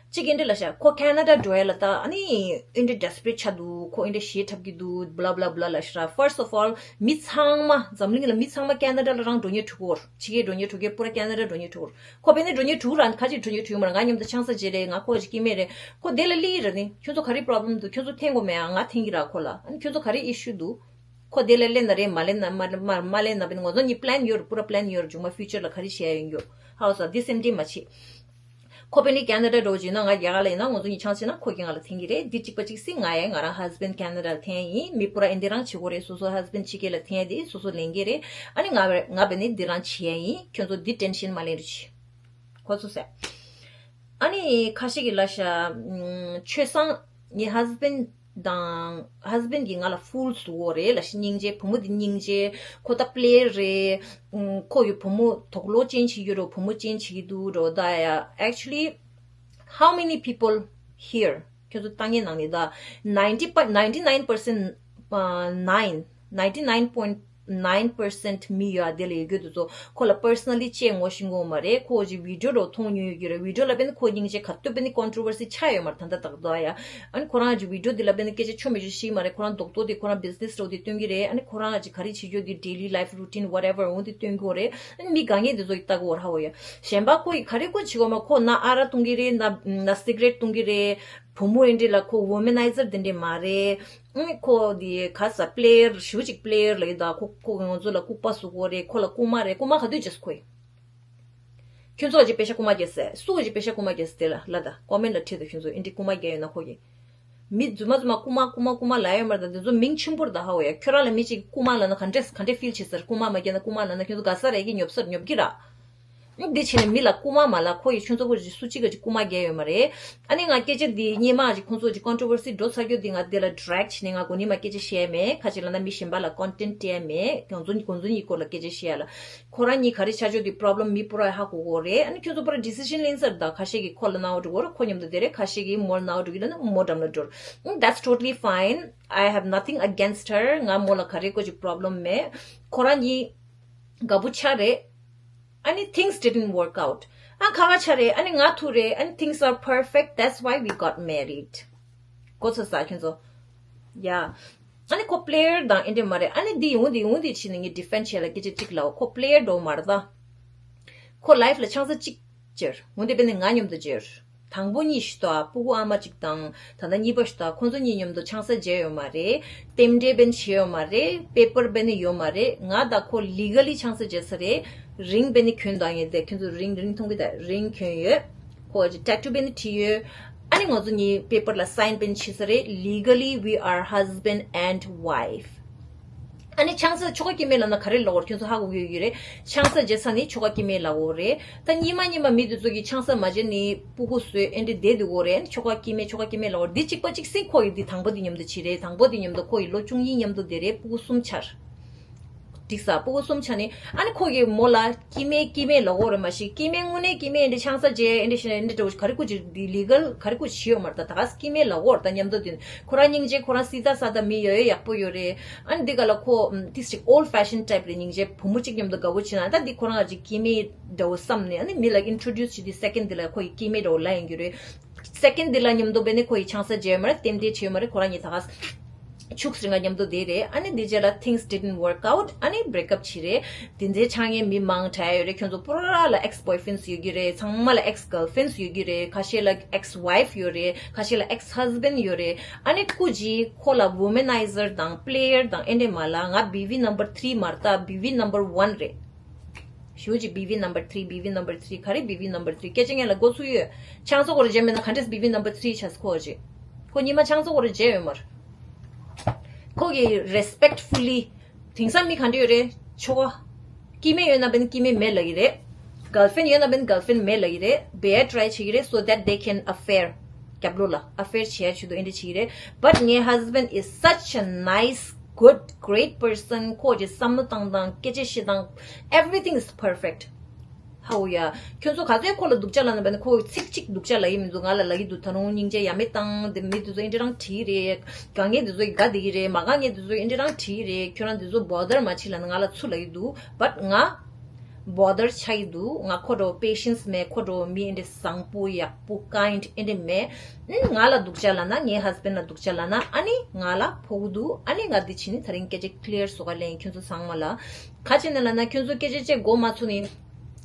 ཅི་གིན་འདྲི་ལ་ཤ་ཁོ་ཁེ་ན་ཌ་འགྲོ་ཡ་ལ་ད་ཨ་ནི་ཨིན་འདྲི་desperate་ཆགས་འདུག་ཁོ་ཨིན་འདྲི་གཞས་འཁྲབ་ཀྱི་འདུག blah blah blah་ལ་ཤ་first of all་མི་ཚང་མ་འཛམ་གླིང་ལ་མི་ཚང་མ་ཁེ་ན་ཌ་ལ་རང་འགྲོ་ཉེ་ཐུག་གོ་ཕྱི་རྒྱལ་འགྲོ་ཉེ་ཐུག་གེ་པུ་ར་ཁེ་ན་ཌ་འགྲོ་ཉེ་ཐུག་གོ་ཁོ་བེ་ནི་འགྲོ་ཉེ་ཐུག་རང་ཁ་ཅིག་འགྲོ་ཉེ་ཐུག་མ་ར་ང་མཉམ་དུ་ཆང་ས་བརྗེ་རེད་ང་ཁོ་ཅིག་སྐྱེ་མེད་རེད་ཁོ་དེ་ལ་ལི་ར་ནི་ཁྱོད་ཚོ་ག་རེ་problem་འདུག་ཁྱོད་ཚོ་འཐེན་དགོ་མེད་ཨ་ང་འཐེན་གི་ར་ཁོ་ལ་ཨ་ནི་ཁྱོད་ཚོ་ག་རེ་issue་འདུག་ཁོ་དེ་ལ་ལེན་ན་རེད་མ་ལེན་ན་མ་མ་མ་ལེན་ན་བེན་ང་ཚོ་གཉིས་plan་ཡོད་རེད་པུ་ར་plan་ཡོད་རེད་མཇུག་མ་future་ལ་ག་རེ་བྱེད་ཡ་ཡོད་ཡོད་ཧའོ་ས་འདི་སེམས་ཁྲལ་མ་བྱེད། ཁོ་པེ་ནི་ཁེ་ན་ཌ་འགྲོ་བྱེད་ན་ང་རྒྱ་གར་ལ་ཡིན་ན་ང་ཚོ་གཉིས་ཆང་བྱེད་ན་ཁོ་གིས་ང་ལ་འཐེན་གི་རེད་འདི་གཅིག་པ་གཅིག་སྲིད་ང་ཡང་ང་རང་husband་ཁེ་ན་ཌ་ལ་འཐེན་ཡ་ཡིན་མི་པུ་ར་ཨིན་འདི་རང་བྱེད་དགོས་རེད་སོ་སོ་husband་ཕྱི་རྒྱལ་ལ་འཐེན་ཡ་དེ་སོ་སོ་ལེན་གི་རེད་ཨ་ནི་ང་ང་པེ་ནི་འདི་རང་བྱེད་ཡ་ཡིན་ཁྱོད་ཚོ་འདི་tension་མ་ལེན་རེ་བྱེད། ཁོ་ཚོ་ཟེར། ཨ་ནི་ཁ་ཤས་ཀྱི་ལ་ཤ་ཆོས་སང་ངའི་husband་དང་husband་གྱིས་ང་ལ་fool་བཟོ་གོ་རེད་ལ་ཤ་སྙིང་རྗེ་བུ་མོ་འདི་སྙིང་རྗེ་ཁོ་ད་player་རེད། ཁོ་ཡི་བུ་མོ་དོགས་སློང་ཅན་བྱེད་ཀྱི་རོ་བུ་མོ་ཅན་བྱེད་ཀྱི་འདུག་རོ་ད་ཡ། Actually, how many people here? ཁྱོད་ཚོ་ལྟ་ངའི་ནང་ནས་ད་ninety ninety nine percent nine ninety nine point nine percent་མི་ཡོད་ཨ་དེ་ལ་ཡོད་རྒྱུ་དེ་ཚོ་ཁོ་ལ་personally་བཅས་ངོ་ཤེས་ངོ་མ་རེད་ཁོ་ཅིག་video་རོ་མཐོང་མྱོང་ཡོད་རྒྱུ་རེད་video་ལ་བེན་ཁོ་སྙིང་རྗེ་ག་ཏོ་བེན་controversy་ཆགས་ཡོད་མ་རེད་ད་ལྟ་དག་དོ་ཨ་ཡ། ཨ་ནི་ཁོ་རང་ཅིག་video་འདི་ལ་བེན་སྐད་ཆ་ཆོ་མི་ཆོ་ཤེས་མ་རེད་ཁོ་རང་རྡོག་རྡོག་དེ་ཁོ་རང་business་རོ་དེ་སྟོན་གི་རེད་ཨ་ནི་ཁོ་རང་ཅིག་ག་རེ་བྱེད་རྒྱུ་དེ་daily life routine whatever་འོ་དེ་སྟོན་གི་རེད་ཨ་ནི་མི་ག་ངེས་དེ་ཚོ་ཡི་ལྟ་གི་འོ་ར་ཧ་འོ་ཡ། གཞན་པ་ཁོ་ཡི་ག་རེ་ཁོ་བྱེད་གོ་མ་ཁོ་ན་ཨ་ར་གཏོང་གི་རེད་ན་ན་cigarette་གཏོང་གི་རེད། བུ་མོ་ཨེ་འདྲི་ལ་ཁོ་womanizer་དེ་འདྲས་མ་རེད། ཨང་ཁོ་དེ་ག་ས་player་ཞུ་ཅིག་player་ལ་ཡི་ད་ཁོ་ཁོ་ང་ཚོ་ལ་ལྐུགས་པ་བཟོ་གོ་རེད་ཁོ་ལ་རྐུན་མ་རེད་རྐུན་མ་ག་དུས་བྱས་སོ་ཁོ་ཡི། ཁྱོད་ཚོ་ཅིག་པེ་ཤ་རྐུན་མ་རྒྱག་སེ་སུ་ཅིག་པེ་ཤ་རྐུན་མ་རྒྱག་སེ་དེ་ལ་ལ་ད་comment་ལ་བྲིས་ད་ཁྱོད་ཚོ་ཨེ་འདྲི་རྐུན་མ་རྒྱག་ཡོད་ན་ཁོ་གི། མི་རྫུན་མ་རྫུན་མ་རྐུན་མ་རྐུན་མ་རྐུན་མ་ལ་ཡོད་མ་རེད་ད་དེ་ཚོ་མིང་ཆེན་པོ་རེད་ད་ཧ་འོ་ཡ་ཁྱོད་རང་ལ་མི་ཅིག་རྐུན་མ་ལ་ན་ག་འདྲས་ག་འདྲས་feel་བྱེད་སར་རྐུན་མ་མ་རྒྱག་ན་རྐུན་མ་ལ་ན་ཁྱོད་ཚོ་ག་ས་ར་ཡི་གི་ཉོབ་སར་ཉོབ་གི་ར། འདི་བྱས་ནས་མི་ལ་རྐུན་མ་མ་ལ་ཁོ་ཡི་ཆུང་ཚོ་ཁོ་ཅིག་སུ་གཅིག་ག་ཅིག་རྐུན་མ་རྒྱག་ཡོད་མ་རེད། ཨ་ནི་ང་སྐད་ཆ་འདི་སྙེ་མ་ཅིག་ཁོང་ཚོ་ཅིག་controversy་འགྲོ་ཚར་རྒྱུ་འདི་ང་འདི་ལ་drag་བྱས་ནས་ང་གོ་ནི་མ་སྐད་ཆ་བཤད་མེད་ཁ་ཅིག་ལ་ན་མི་གཞན་པ་ལ་content་སྤྲད་མེད་གོང་ཚོ་གོང་ཚོ་གཉིས་སྐོར་ལ་སྐད་ཆ་བཤད་ལ། ཁོ་རང་གཉིས་ག་རེ་ཆ་ཆོག་འདི་problem་མི་པུ་ར་ཧ་གོ་གོ་རེད་ཨ་ནི་ཁྱོད་ཚོ་པུ་ར་decision་ལེན་ཚར་ད་ཁ་ཤས་ཀྱི་ཁོ་ལ་ནའོ་འགྲོ་གོ་ར་ཁོ་མཉམ་དུ་བསྡད་རེད་ཁ་ཤས་ཀྱི་མོ་ལ་ནའོ་འགྲོ་གི་ལ་ན་མོ་འགྲམ་ལ་འགྲོ་ར། That's totally fine. I have nothing against her. ང་མོ་ལ་ག་རེ་ཁོ་ཅིག་problem་མེད། ཁོ་རང་གཉིས་དགའ་པོ་ཆགས་རེད། ཨ་ནི་things didn't work out. ཨ་ཁ་ཁ་ཆགས་རེད། ཨ་ནི་ང་ཐུག་རེད། ཨ་ནི་things are perfect. That's why we got married. གོ་ཚོད་ས་ཁྱོད་ཚོ། ཡ། ཨ་ནི་ཁོ་player་དང་ཨེ་འདྲ་མ་རེད། ཨ་ནི་འདི་ཡོང་འདི་ཡོང་འདི་ཕྱིན་ནས་ངས་defend་བྱས་ལ་སྐད་ཆ་གཅིག་ལབ། ཁོ་player་འགྲོ་མ་རེད་ད། ཁོ་life་ལ་ཆང་ས་གཅིག་བརྗེར། འོན་ཏེ་དཔེར་ན་ང་མཉམ་དུ་བརྗེར། དང་པོ་གཉིས་ཤི་ཏོ་ཨ་སྤུ་གུ་ཨ་མ་གཅིག་དང་ད་ལྟ་གཉིས་པ་ཤི་ཏོ་ཨ་ཁོང་ཚོ་གཉིས་མཉམ་དུ་ཆང་ས་བརྗེ་ཡོད་མ་རེད། རྟེན་འབྲེལ་བེན་བྱེད་ཡོད་མ་རེད། paper་བེན་ནི་ཡོད་མ་རེད། ང་དང་ཁོ་legally་ཆང་ས་བརྗེ་ས་རེད། ring་བེན་ནི་གྱོན་དང་ཡོད་དེ་ཁྱོད་ཚོ་ring ring་མཐོང་གི་ད་ring་གྱོན་ཡོད། ཁོ་tattoo་བེན་ནི་བྲིས་ཡོད། ཨ་ནི་ང་ཚོ་གཉིས་paper་ལ་sign་བེན་བྱེད་ས་རེད། Legally we are husband and wife. ཨ་ནི་ཆང་ས་ཆོ་ག་སྐྱེ་དམན་ལབ་ན་ག་རེ་ལབ་དགོས་རེད། ཁྱོད་ཚོ་ཧ་གོ་གི་ཡོད་ཀྱི་རེད། ཆང་ས་བརྗེ་ས་ནི་ཆོ་ག་སྐྱེ་དམན་ལབ་དགོས་རེད། ད་སྙེ་མ་སྙེ་མ་མི་དེ་ཚོ་གིས་ཆང་ས་མ་བརྗེ་ནི་སྤུ་གུ་བཟོས་ཨེ་འདྲ་བསྡད་འདུག་གོ་རེད། ཨ་ནི་ཆོ་ག་སྐྱེ་དམན་ཆོ་ག་སྐྱེ་དམན་ལབ་དགོས་རེད། འདི་གཅིག་པ་གཅིག་སྲིད་ཁོ་ཡི་འདི་དང་པོ་འདི་མཉམ་དུ་བྱེད་རེད། དང་པོ་འདི་མཉམ་དུ་ཁོ་ཡི་ལོ་བཅུ་གཉིས་མཉམ་དུ་བསྡད་རེད། སྤུ་གུ་གསུམ་ཆགས། འགྲིག་ས་སྤུ་གུ་གསུམ་ཆགས་ནི་ཨ་ནི་ཁོ་གི་མོ་ལ་སྐྱེ་དམན་སྐྱེ་དམན་ལབ་དགོས་རེད་མ་གཞི། སྐྱེ་དམན་དངོས་གནས་སྐྱེ་དམན་ཨེ་འདྲ་ཆང་ས་བརྗེ་ཨེ་འདྲ་ཞེ་ན་ཨེ་འདྲ་འདྲ་བོ་ག་རེ་ཁོ་ཅིག་འདི་legal་ག་རེ་ཁོ་ཅིག་བྱེད་ཡོད་མ་རེད། ད་ད་ག་སྐྱེ་དམན་ལབ་དགོས་རེད། ད་མཉམ་དུ་འདི་ཁོ་རང་སྙིང་རྗེ་ཁོ་རང་སྲིད་ད་ས་ད་མི་ཡོད་ཡོད་ཡག་པོ་ཡོད་རེད། ཨ་ནི་འདི་ག་ལ་ཁོ་ཏིས་ཅིག་old fashion type་རེད། སྙིང་རྗེ་བུ་མོ་གཅིག་མཉམ་དུ་དགའ་བོ་བྱེད་ན་ད་འདི་ཁོ་རང་ཅིག་སྐྱེ་དམན་འདྲ་བོ་བསམ་ནས་ཨ་ནི་མི་ལ་introduce་བྱེད་དུས་second་འདི་ལ་ཁོ་ཡི་སྐྱེ་དམན་འདྲ་བོ་ལབ་ཡིན་རྒྱུ་རེད། Second་འདི་ལ་མཉམ་དུ་བེ་ནི་ཁོ་ཡི་ཆང་ས་བརྗེ་ཡོད་མ་རེད། རྟེན་འབྲེལ་བྱེད་ཡོད་མ་རེད། ཁོ་རང་གཉིས་ད་ག་ཕྱུགས་རིང་ང་མཉམ་དུ་བསྡད་རེད། ཨ་ནི་འདི་རྗེས་ལ་things didn't work out། ཨ་ནི་break up་བྱས་རེད། དེ་འདྲའི་ཆ་ངའི་མི་མང་དྲག་ཡོད་རེད། ཁྱོད་ཚོ་པུ་ར་ལ་ex boyfriends་ཡོད་ཀྱི་རེད། ཚང་མ་ལ་ex girlfriends་ཡོད་ཀྱི་རེད། ཁ་ཤས་ལ་ex wife་ཡོད་རེད། ཁ་ཤས་ལ་ex husband་ཡོད་རེད། ཨ་ནི་སྐུ་མཁྱེན་ཁོ་ལ་womanizer་དང་player་དང་ཨེ་འདྲས་མ་ལ་ང་B V number three་མ་རེད་ད། B V number one་རེད། ཞུ་ཅིག B V number three། B V number three་ག་རེ། B V number three་སྐད་ཆ་ངས་ལ་འགོ་ཚུགས་ཡོད། ཆང་ས་སྐོར་རེ་བརྗེ་མེད་ན་ག་འདྲས་B V number three་ཆགས་ཁོ་ཅིག་ཁོ་ཉི་མ་ཆང་ས་སྐོར་རེ་བརྗེ་ཡོད་མར། ཁོ་གི་respectfully་དེང་སང་མི་ག་འདྲ་ཡོད་རེད། ཆོ་ག་སྐྱེ་དམན་ཡོད་ན་བེན་སྐྱེ་དམན་མེད་ལབ་ཀྱི་རེད། girlfriend་ཡོད་ན་བེན་girlfriend་མེད་ལབ་ཀྱི་རེད། བེ་ཡ་try་བྱེད་ཀྱི་རེད། So that they can affair་རྒྱབ་ལོགས་ལ་affair་བྱེད་ཡ་ཆེད་དུ་ཨེ་འདྲ་བྱེད་ཀྱི་རེད། But ངའི་husband is such a nice, good, great person. ཁོ་གི་བསམ་བློ་བཏང་སྟངས་སྐད་ཆ་བཤད་སྟངས་everything is perfect. ཧའོ་ཡ། ཁྱོད་ཚོ་ག་ཚོད་ཁོ་ལ་སྡུག་ཅག་ལབ་ན་བས་ན་ཁོ་ཚིག་གཅིག་སྡུག་ཅག་ལབ་ཡི་མི་འདུག་ང་ལ་ལབ་ཡི་འདུག་ད་རུང་སྙིང་རྗེ་ཡ་མེད་བཏང་དེ་མི་དེ་ཚོ་ཨེ་འདྲ་རང་བྲིས་རེད། དགའ་ངེས་དེ་ཚོ་དགའ་བསྡད་ཀྱི་རེད། མ་དགའ་ངེས་དེ་ཚོ་ཨེ་འདྲ་རང་བྲིས་རེད། ཁྱོད་རང་དེ་ཚོ་བོ་དར་མ་བྱེད་ལབ་ན་ང་ལ་ཚུར་ལབ་ཡི་འདུག་བཊ་ང་བོ་དར་ཆགས་ཡི་འདུག་ང་ཁོ་འདྲ་པེ་ཤེན་སི་མེད། ཁོ་འདྲ་མི་ཨེ་འདྲ་བཟང་པོ་ཡག་པོ་ཀའིན་ཌི་ཨེ་འདྲ་མེད། ཨུམ། ང་ལ་སྡུག་ཅག་ལབ་ན། ངའི་ཧས་བྷེན་ཌི་ལ་སྡུག་ཅག་ལབ་ན་ཨ་ནི་ང་ལ་ཕོག་གི་འདུག་ཨ་ནི་ང་འདི་ཕྱིན་ནི་ད་རིང་སྐད་ཆ་ཀླི་ཡར་བཟོ་ག་ལེན་ཁྱོད་ཚོ་ཚང་མ་ལ། ག་བྱས་ནས་ལབ་ན་ཁྱོད་ཚོ་སྐད་ཆ་བཤད་མགོ་མ་ཚོས་ནི།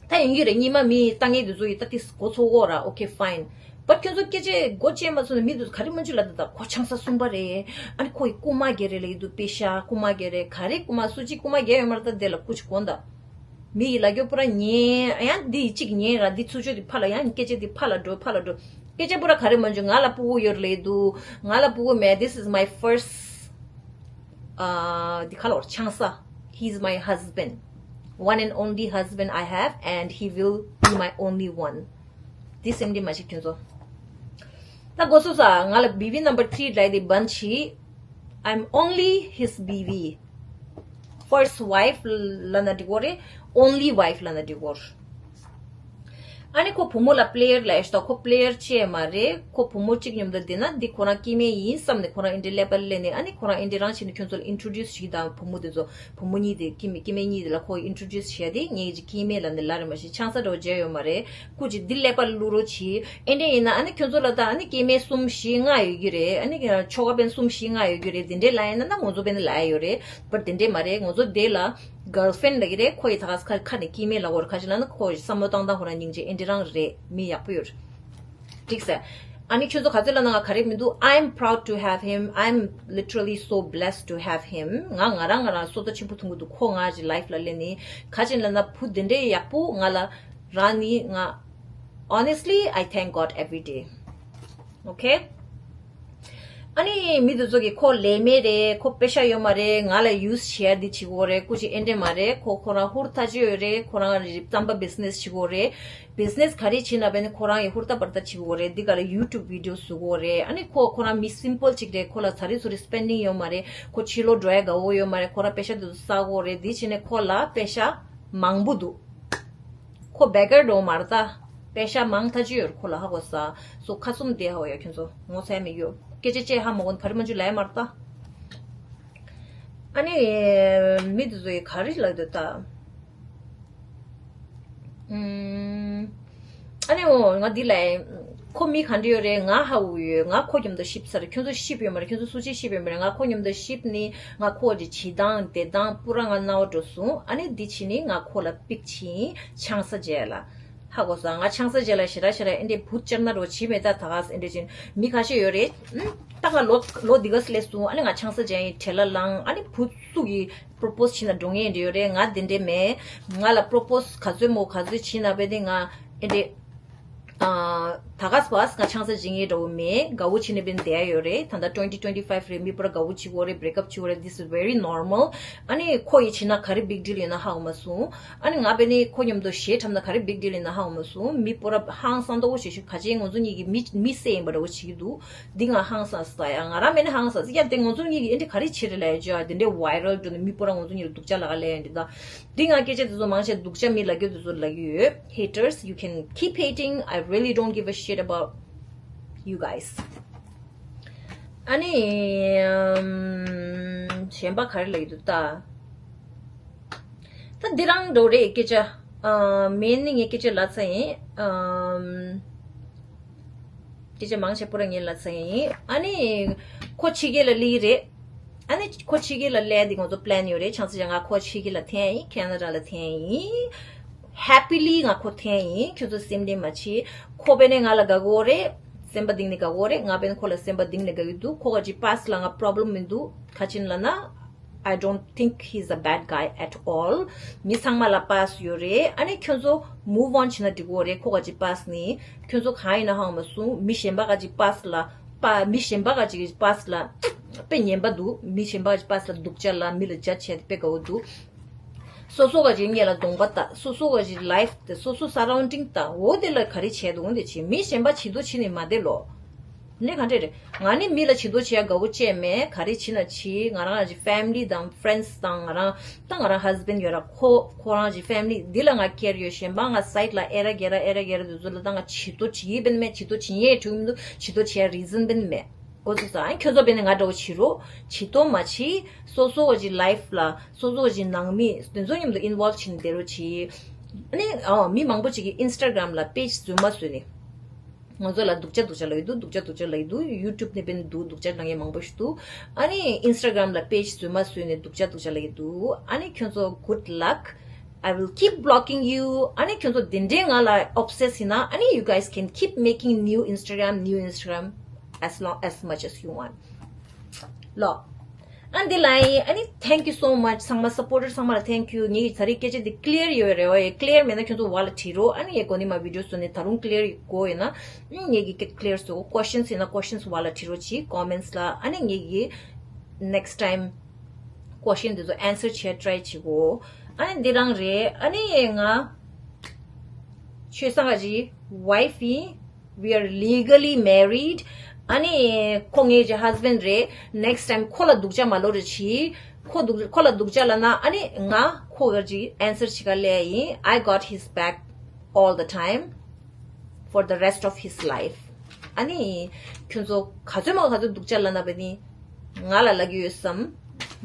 ད་ཡིན་གྱི་རེད། སྙིང་མ་མི་ལྟ་ངན་དེ་ཚོ་ཡི་ད་ཏིས་མགོ་ཚོས་གོ་ར། ཨོ་ཁེ་ཕ་ཡིན། བཊ་ཁྱོད་ཚོ་སྐད་ཆ་མགོ་བཅད་མ་ཚོས་ནི་མི་དེ་ཚོ་ག་རེ་མ་འཇུ་ལབ་ད། ད་ཁོ་ཆང་ས་གསུམ་པ་རེད། ཨ་ནི་ཁོ་ཡི་རྐུ་མ་རྒྱག་རེད་ལབ་ཡི་འདུག་པེ་ཤ་རྐུ་མ་རྒྱག་རེད། ག་རེ་རྐུ་མ་སུ་གཅིག་རྐུ་མ་རྒྱག་ཡོད་མ་རེད། ད་དེ་ལ་སྐུ་ཅིག་གོན་ད། མི་ཡི་ལབ་རྒྱུ་པུ་ར་ཉན། ཡང་འདི་ཡི་གཅིག་ཉན་ར། འདི་ཚུར་ཕྱོགས་དེ་ཕར་ལ། ཡང་སྐད་ཆ་དེ་ཕར་ལ་འགྲོ་ཕར་ལ་འགྲོ། སྐད་ཆ་པུ་ར་ག་རེ་མ་འཇུ་ང་ལ་ཕྲུ་གུ་ཡོད་རེད་ལབ་ཡི་འདུག་ང་ལ་ཕྲུ་གུ་མེད། This is my first ཨ། འདི་ག་ལབ་ར། ཆང་ས། He is my husband, one and only husband I have, and he will be my only one. འདི་སེམས་འདི་མ་ཞིག་ཁྱོད་ཚོ། ད་མགོ་ཚོས་ས། ང་ལ་བེ་བི་ནམ་བར་ཐི་རི་ལབ་ཡི་འདི་བན་ཆི། I'm only his བེ་བི། First wife ལབ་ན་འགྲིག་གོ་རེད། Only wife ལབ་ན་འགྲིག་གོ་རེད། ཨ་ནི་ཁོ་བུ་མོ་ལ་པི་ལེ་ཡར་ལབ་ཡ་ཞིག་ད། ཁོ་པི་ལེ་ཡར་ཅིག་མ་རེད། ཁོ་བུ་མོ་གཅིག་མཉམ་དུ་བསྡད་ན་འདི་ཁོ་རང་སྐྱེ་དམན་ཡིན་བསམ་ནས་ཁོ་རང་ཨེ་འདྲའི་ཀླད་པ་སླེབས་ནས། ཨ་ནི་ཁོ་རང་ཨེ་འདྲའི་རང་བྱས་ནས་ཁྱོད་ཚོ་ལ་ཨིན་ཊྲོ་ཌིའུ་སི་བྱེད་ཀྱི། ད་བུ་མོ་དེ་ཚོ་བུ་མོ་གཉིས་དེ་སྐྱེ་དམན་སྐྱེ་དམན་གཉིས་དེ་ལ་ཁོ་ཨིན་ཊྲོ་ཌིའུ་སི་བྱེད་ཡ་དེ་ངས་ཀྱི་སྐྱེ་དམན་ལབ་ནས་ལབ་རེད། མ་གཞི་ཆང་ས་འདྲ་བོ་བརྗེ་ཡོད་མ་རེད། སྐུ་མཁྱེན། འདི་ཀླད་པ་བླུག་རོགས་གྱིས། ཨེ་འདྲ་ཡིན་ན་ཨ་ནི་ཁྱོད་ཚོ་ལ་ད་ཨ་ནི་སྐྱེ་དམན་གསུམ་བཞི་ལྔ་ཡོད་ཀྱི་རེད། ཨ་ནི་ཁྱོ་ག་དཔོན་གསུམ་བཞི་ལྔ་ཡོད་ཀྱི་རེད། འདི་འདྲའི་ལབ་ཡིན་ན་ན་ང་ཚོ་དཔོན་ལབ་ཡ་ཡོད་རེད། བཊ་འདི་འདྲའི་མ་རེད། ང་ཚོ་འདི་ལ་གརལ་ཕྲེན་ལབ་ཀྱི་རེད། ཁོ་ཡི་ད་ག་ས་ཁ་ཁ་ནས་སྐྱེ་དམན་ལབ་ཀྱི་ཡོད་རེད། ག་ཅི་ལབ་ན་ཁོ་བསམ་བློ་བཏང་སྟངས་ཁོ་རང་སྙིང་རྗེ་ཨེ་འདྲ་རང་རེད། མི་ཡག་པོ་ཡོད་རེད། འགྲིག་ཟེར། ཨ་ནི་ཁྱོད་ཚོ་ག་ཚོད་ལབ་ན་ང་ག་རེ་མི་འདུག I'm proud to have him. I'm literally so blessed to have him. ང་ང་རང་ང་རང་བསོད་བདེ་ཆེན་པོ་མཐོང་གི་འདུག་ཁོ་ང་གི་ལའིཕ་ལ་སླེབས་ནས། ག་ཅི་ལབ་ན་བུ་འདི་འདྲའི་ཡག་པོ་ང་ལ་རག་ནི་ང་། Honestly, I thank God every day. Okay? ཨ་ནི་མི་དེ་ཚོ་གིས་ཁོ་ལས་མེད་རེད། ཁོ་པེ་ཤ་ཡོད་མ་རེད། ང་ལ་ཡུ་སི་བྱེད་ཡ་འདི་བྱེད་ཀྱི་ཡོད་རེད། སྐུ་མཁྱེན། ཨེ་འདྲ་མ་རེད། ཁོ་ཁོ་རང་ཧུར་ཐག་ཅིག་ཡོད་རེད། ཁོ་རང་རྩམ་པ་བི་ཛི་ནེ་སི་བྱེད་ཀྱི་ཡོད་རེད། བི་ཛི་ནེ་སི་ག་རེ་བྱེད་ན་བས་ནི་ཁོ་རང་ཡི་ཧུར་ཐག་འབར་ཐག་བྱེད་ཀྱི་ཡོད་རེད། འདི་ག་ལ་ཡུ་ཊུབ་བི་ཌི་ཡོ་བཟོ་གི་ཡོད་རེད། ཨ་ནི་ཁོ་ཁོ་རང་མི་སིམ་པལ་ཅིག་རེད། ཁོ་ལ་ཚ་རི་ཚུ་རི་སི་པེན་ཌིང་ཡོད་མ་རེད། ཁོ་ཕྱི་ལོགས་འགྲོ་ཡ་དགའ་བོ་ཡོད་མ་རེད། ཁོ་རང་པེ་ཤ་དེ་ཚོ་བསགས་ཀྱི་ཡོད་རེད། འདི་བྱས་ནས་ཁོ་ལ་པེ་ཤ་མང་པོ་འདུག་ཁོ་བེ་ཀར་འགྲོ་མ་རེད་ད། པེ་ཤ་མང་ཐག་ཅིག་ཡོད་རེད་ཁོ་ལ། ཧ་གོ་ས། སོ་ཁ་སུམ་དེ་ཧ་གོ་ཡ། ཁྱོད་ཚོ་ངོ་ཚ་ཡ་མི་ཡོད། སྐད་ཆ་བཤད་ཧ་མ་གོ་ནི་ག་རེ་མ་འཇུ་ལབ་ཡ་མ་རེད་ད། ཨ་ནི་མི་དེ་ཚོ་ཡི་ག་རེ་ལབ་འདུག་ད། ཨུམ། ཨ་ནི་འོ་ང་འདི་ལ་ཁོ་མི་ག་འདྲ་ཡོད་རེད། ང་ཧ་གོ་ཡོད། ང་ཁོ་མཉམ་དུ་གཤིབ་ཚར། ཁྱོད་ཚོ་གཤིབ་ཡོད་མ་རེད། ཁྱོད་ཚོ་སུ་གཅིག་གཤིབ་ཡོད་མ་རེད། ང་ཁོ་མཉམ་དུ་གཤིབ་ནི་ང་ཁོ་གི་བྱེད་སྟངས་བསྡད་སྟངས་པུ་ར་ང་རྣ་བ་འགྲོ་སོང་། ཨ་ནི་འདི་ཕྱིན་ནི་ང་ཁོ་ལ་པིག་བྱས་ཡིན། ཆང་ས་རྒྱག་ལ། ཧ་གོ་སོང་། ང་ཆང་ས་རྒྱག་ལ་ཞེ་དྲག་ཞེ་དྲག་ཨེ་འདྲའི་བུ་བཅར་ན་རོ་བྱེད་མེད་ད། ད་ག་ས་ཨེ་འདྲ་ཅིག་མི་ཁ་ཤས་ཡོད་རེད། ཨུམ། ད་ང་ལོ་ལོ་འདི་ག་ས་སླེབས་སོང་། ཨ་ནི་ང་ཆང་ས་རྒྱག་ཡིན་བྲེལ་བ་ལངས། ཨ་ནི་བུ་སུ་གི་པོ་རོ་པོ་སི་བྱེད་ན་འགྲོ་ངེས་འདྲ་ཡོད་རེད། ང་དེ་འདྲ་མེད། ང་ལ་པོ་རོ་པོ་སི་ག་ཚོད་མོ་ག་ཚོད་བྱེད་ན་བས་དེ་ང་ཨེ་འདྲ། ཨ། ད་ག་ས་བ་ང་ཆང་ས་རྒྱག་ངེས་འདྲ་བོ་མེད། དགའ་བོ་བྱེད་ནས་བས་བསྡད་ཡ་ཡོད་རེད། ད་ལྟ་ཊུ་ཝེན་ཊི་ཊུ་ཝེན་ཊི་ཕའིབ་རེད། མི་པུ་ར་དགའ་བོ་བྱེད་ཀྱི་ཡོད་རེད། བྷི་རེག་ཨབ་བྱེད་ཀྱི་ཡོད་རེད། This is very normal. ཨ་ནི་ཁོ་ཡི་བྱེད་ན་ག་རེ་བིག་ཌིལ་ཡོད་ན་ཧ་གོ་མ་སོང་། ཨ་ནི་ང་བས་ནི་ཁོ་མཉམ་དུ་གཞས་འཁྲབ་ན་ག་རེ་བིག་ཌིལ་ཡིན་ན་ཧ་གོ་མ་སོང་། མི་པོ་ར་ཧང་སང་མདོག་པོ་བྱེད་ཤུགས་ག་ཅན་ང་ཚོ་གཉིས་ཀྱི་མི་མི་སེ་ཡིན་པ་འདྲ་བོ་བྱེད་ཀྱི་འདུག་འདི་ང་ཧང་སང་ས་ཡ། ང་རང་མེད་ན་ཧང་སང་ས་ཡ། དེ་ང་ཚོ་གཉིས་ཀྱི་ཨེ་འདྲ་ག་རེ་བྱེད་རེད་ལབ་ཡ་ཅོ། དེ་འདྲའི་ཝའི་རལ་འགྲོ་ནས་མི་པོ་ར་ང་ཚོ་གཉིས་ལ་སྡུག་ཅག་ལབ་ག་ལབ་ཡ་འདི་ད། འདི་ང་སྐད་ཆ་དེ་ཚོ་མང་ཆེ་སྡུག་ཅག་མི་ལབ་རྒྱུ་དེ་ཚོ་ལབ་ཀྱི་ཡོད། Haters, you can keep hating. I really don't give a shit about you guys. ཨ་ནི། ཨམ། གཞན་པ་ག་རེ་ལབ་ཀྱི་འདུག་ད། ད་འདི་རང་འདྲ་བོ་རེད་སྐད་ཆ། ཨ། མེད་ནི་ངས་སྐད་ཆ་ལབ་ཚར་ཡིན། ཨམ། སྐད་ཆ་མང་ཆེ་པོ་ར་ངས་ལབ་ཚར་ཡིན། ཨ་ནི། ཁོ་ཕྱི་རྒྱལ་ལ་སླེབས་ཀྱི་རེད། ཨ་ནི་ཁོ་ཕྱི་རྒྱལ་ལ་སླེབས་ཏེ་ང་ཚོ་པི་ལེན་ཡོད་རེད། ཆང་ས་རྒྱག་ང་ཁོ་ཕྱི་རྒྱལ་ལ་འཐེན་ཡིན། ཁེ་ན་ཌ་ལ་འཐེན་ཡིན། ཧེ་པི་ལི་ང་ཁོ་འཐེན་ཡིན། ཁྱོད་ཚོ་སེམས་ཁྲལ་མ་བྱེད། ཁོ་བས་ནས་ང་ལ་དགའ་གི་ཡོད་རེད། སེམས་པ་གཏིང་ནས་དགའ་གི་ཡོད་རེད། ང་བས་ནས་ཁོ་ལ་སེམས་པ་གཏིང་ནས་དགའ་གི་འདུག་ཁོ་ག་ཅིག་པཱ་སི་ལ་ང་པོ་རོ་བྷི་ལེམ་མི་འདུག་ག་ཅི་ཡིན་ལབ་ན། I don't think he's a bad guy at all. མི་ཚང་མ་ལ་པཱ་སི་ཡོད་རེད། ཨ་ནི་ཁྱོད་ཚོ་མུབ་ཨོན་བྱེད་ན་འགྲིག་གི་ཡོད་རེད། ཁོ་ག་ཅིག་པཱ་སི་ནི། ཁྱོད་ཚོ་གང་ཡིན་ན་ཧ་གོ་མ་སོང་། མི་གཞན་པ་ག་ཅིག་པཱ་སི་ལ། པ། མི་གཞན་པ་ག་ཅིག་པཱ་སི་ལ་དཔེ་ངན་པ་འདུག་མི་གཞན་པ་ག་ཅིག་པཱ་སི་ལ་སྡུག་ཅག་ལ་མི་ལ་ཇ་བྱས་ཏེ་དཔེ་དགའ་བོ་འདུག་སོ་སོ་ག་ཅིག་ངེད་ལ་གདོང་པ་ལྟ། སོ་སོ་ག་ཅིག་ལའིཕ་དེ། སོ་སོ་སར་རའུན་ཌིང་ལྟ། འོ་དེ་ལ་ག་རེ་བྱས་འདུག་འོ་དེ་བྱེད། མི་གཞན་པ་བྱེད་དོ་བྱེད་ནས་མ་བསྡད་ལོ། ནི་ག་འདྲ་རེད། ང་ནི་མི་ལ་བྱི་དོར་བྱེད་ཡ་དགའ་པོ་བྱས་མེད། ག་རེ་བྱེད་ན་བྱེད། ང་རང་གི་family་དང་friends་དང་ང་རང་ད་ང་རང་husband་ཡོད་ར། ཁོ་ཁོ་རང་གི་family་འདི་ལ་ང་care་ཡོད། གཞན་པ་ང་side་ལ་ཨེ་ར་གེ་ར་ཨེ་ར་གེ་ར་དེ་ཚོ་ལ་ད་ང་བྱི་དོར་བྱེད་ཡི་བིན་མེད། བྱི་དོར་བྱེད་ཡས་འགྲོ་མི་འདུག་བྱི་དོར་བྱེད་ཡ་reason་བིན་མེད། གོ་ཚོད་ས། ཨ་ཁྱོད་ཚོ་བིན་ནི་ང་འདྲ་བོ་བྱེད་རོགས། བྱི་དོར་མ་བྱེད། སོ་སོ་གི་life་ལ་སོ་སོ་གི་ནང་མི་དེ་ཚོ་མཉམ་དུ་involve་བྱེད་ནི་བསྡད་རོགས་བྱེད། ཨ་ནི་ཨ་མི་མང་པོ་ཅིག་གིས་Instagram་ལ་page་རྫུན་མ་བཟོས་ནི། ང་ཚོ་ལ་སྡུག་ཅག་སྡུག་ཅག་ལབ་ཡི་འདུག་སྡུག་ཅག་སྡུག་ཅག་ལབ་ཡི་འདུག YouTube་ནས་བིན་འདུག་སྡུག་ཅག་ལབ་མཁན་མང་པོ་ཞིག་འདུག་ཨ་ནི་Instagram་ལ་page་རྫུན་མ་བཟོས་ནས་སྡུག་ཅག་སྡུག་ཅག་ལབ་ཡི་འདུག་ཨ་ནི་ཁྱོད་ཚོ་good luck. I will keep blocking you. ཨ་ནི་ཁྱོད་ཚོ་དེ་འདྲའི་ང་ལ་obsess་ཡིན་ན། ཨ་ནི་you guys can keep making new Instagram, new Instagram as long, as much as you want. ལོ། ཨ་འདི་ལ་ཡིན། ཨ་ནི་thank you so much། ཚང་མ་supporter་ཚང་མ་ལ་thank you། ངེད་ཀྱི་ད་རེས་སྐད་ཆ་འདི་clear་ཡོད་རེད་བ། ཡ་clear་མེད་ན་ཁྱོད་ཚོ་བ་ལ་དྲི་རོགས། ཨ་ནི་ཡ་གོ་ནི་མ་video་བཟོ་ནས་ད་རུང་clear་དགོས་ཡོད་ན། ཨ་ངེད་ཀྱི་clear་བཟོ། questions་ཡིན་ན་questions་བ་ལ་དྲི་རོགས་གྱིས་comments་ལ། ཨ་ནི་ངེད་ཀྱི་next time question་དེ་ཚོ་answer་བྱེད་try་བྱེད་གོ། ཨ་ནི་འདི་རང་རེད། ཨ་ནི་ང་ཆོས་སང་ག་ཅི་wife་ཡིན། We are legally married. ཨ་ནི་ཁོ་ངེད་ཀྱི་husband་རེད། next time་ཁོ་ལ་སྡུག་ཅག་མ་ལོ་རེ་བྱེད། ཁོ་སྡུག་ཁོ་ལ་སྡུག་ཅག་ལབ་ན། ཨ་ནི་ང་ཁོ་ག་ཅི་answer་བྱེད་ག་སླེབས་ཡིན། I got his back all the time for the rest of his life. ཨ་ནི་ཁྱོད་ཚོ་ག་ཚོད་མ་ག་ཚོད་སྡུག་ཅག་ལབ་ན་བ་ནི་ང་ལ་ལབ་ཀྱི་ཡོད་བསམ།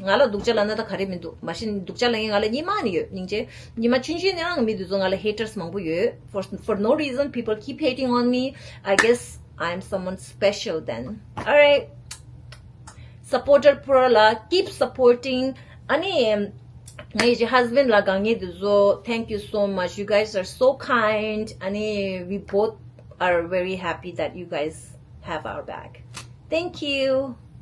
ང་ལ་སྡུག་ཅག་ལབ་ན་ད་ག་རེ་མི་འདུག་མ་གཞི་སྡུག་ཅག་ལབ་མཁན་ང་ལ་སྙིང་མ་ནི་ཡོད། སྙིང་རྗེ། ཉི་མ་ཆུང་ཆུང་ནས་རང་མི་དེ་ཚོ་ང་ལ་haters་མང་པོ་ཡོད། For, for no reason, people keep hating on me. I guess I'm someone special then. Alright. Supporter་པོ་ལ་keep supporting. ཨ་ནི་ངའི་husband་ལ་གང་ཉེ་དེ་ཚོ། thank you so much. You guys are so kind. ཨ་ནི་we both are very happy that you guys have our back. Thank you.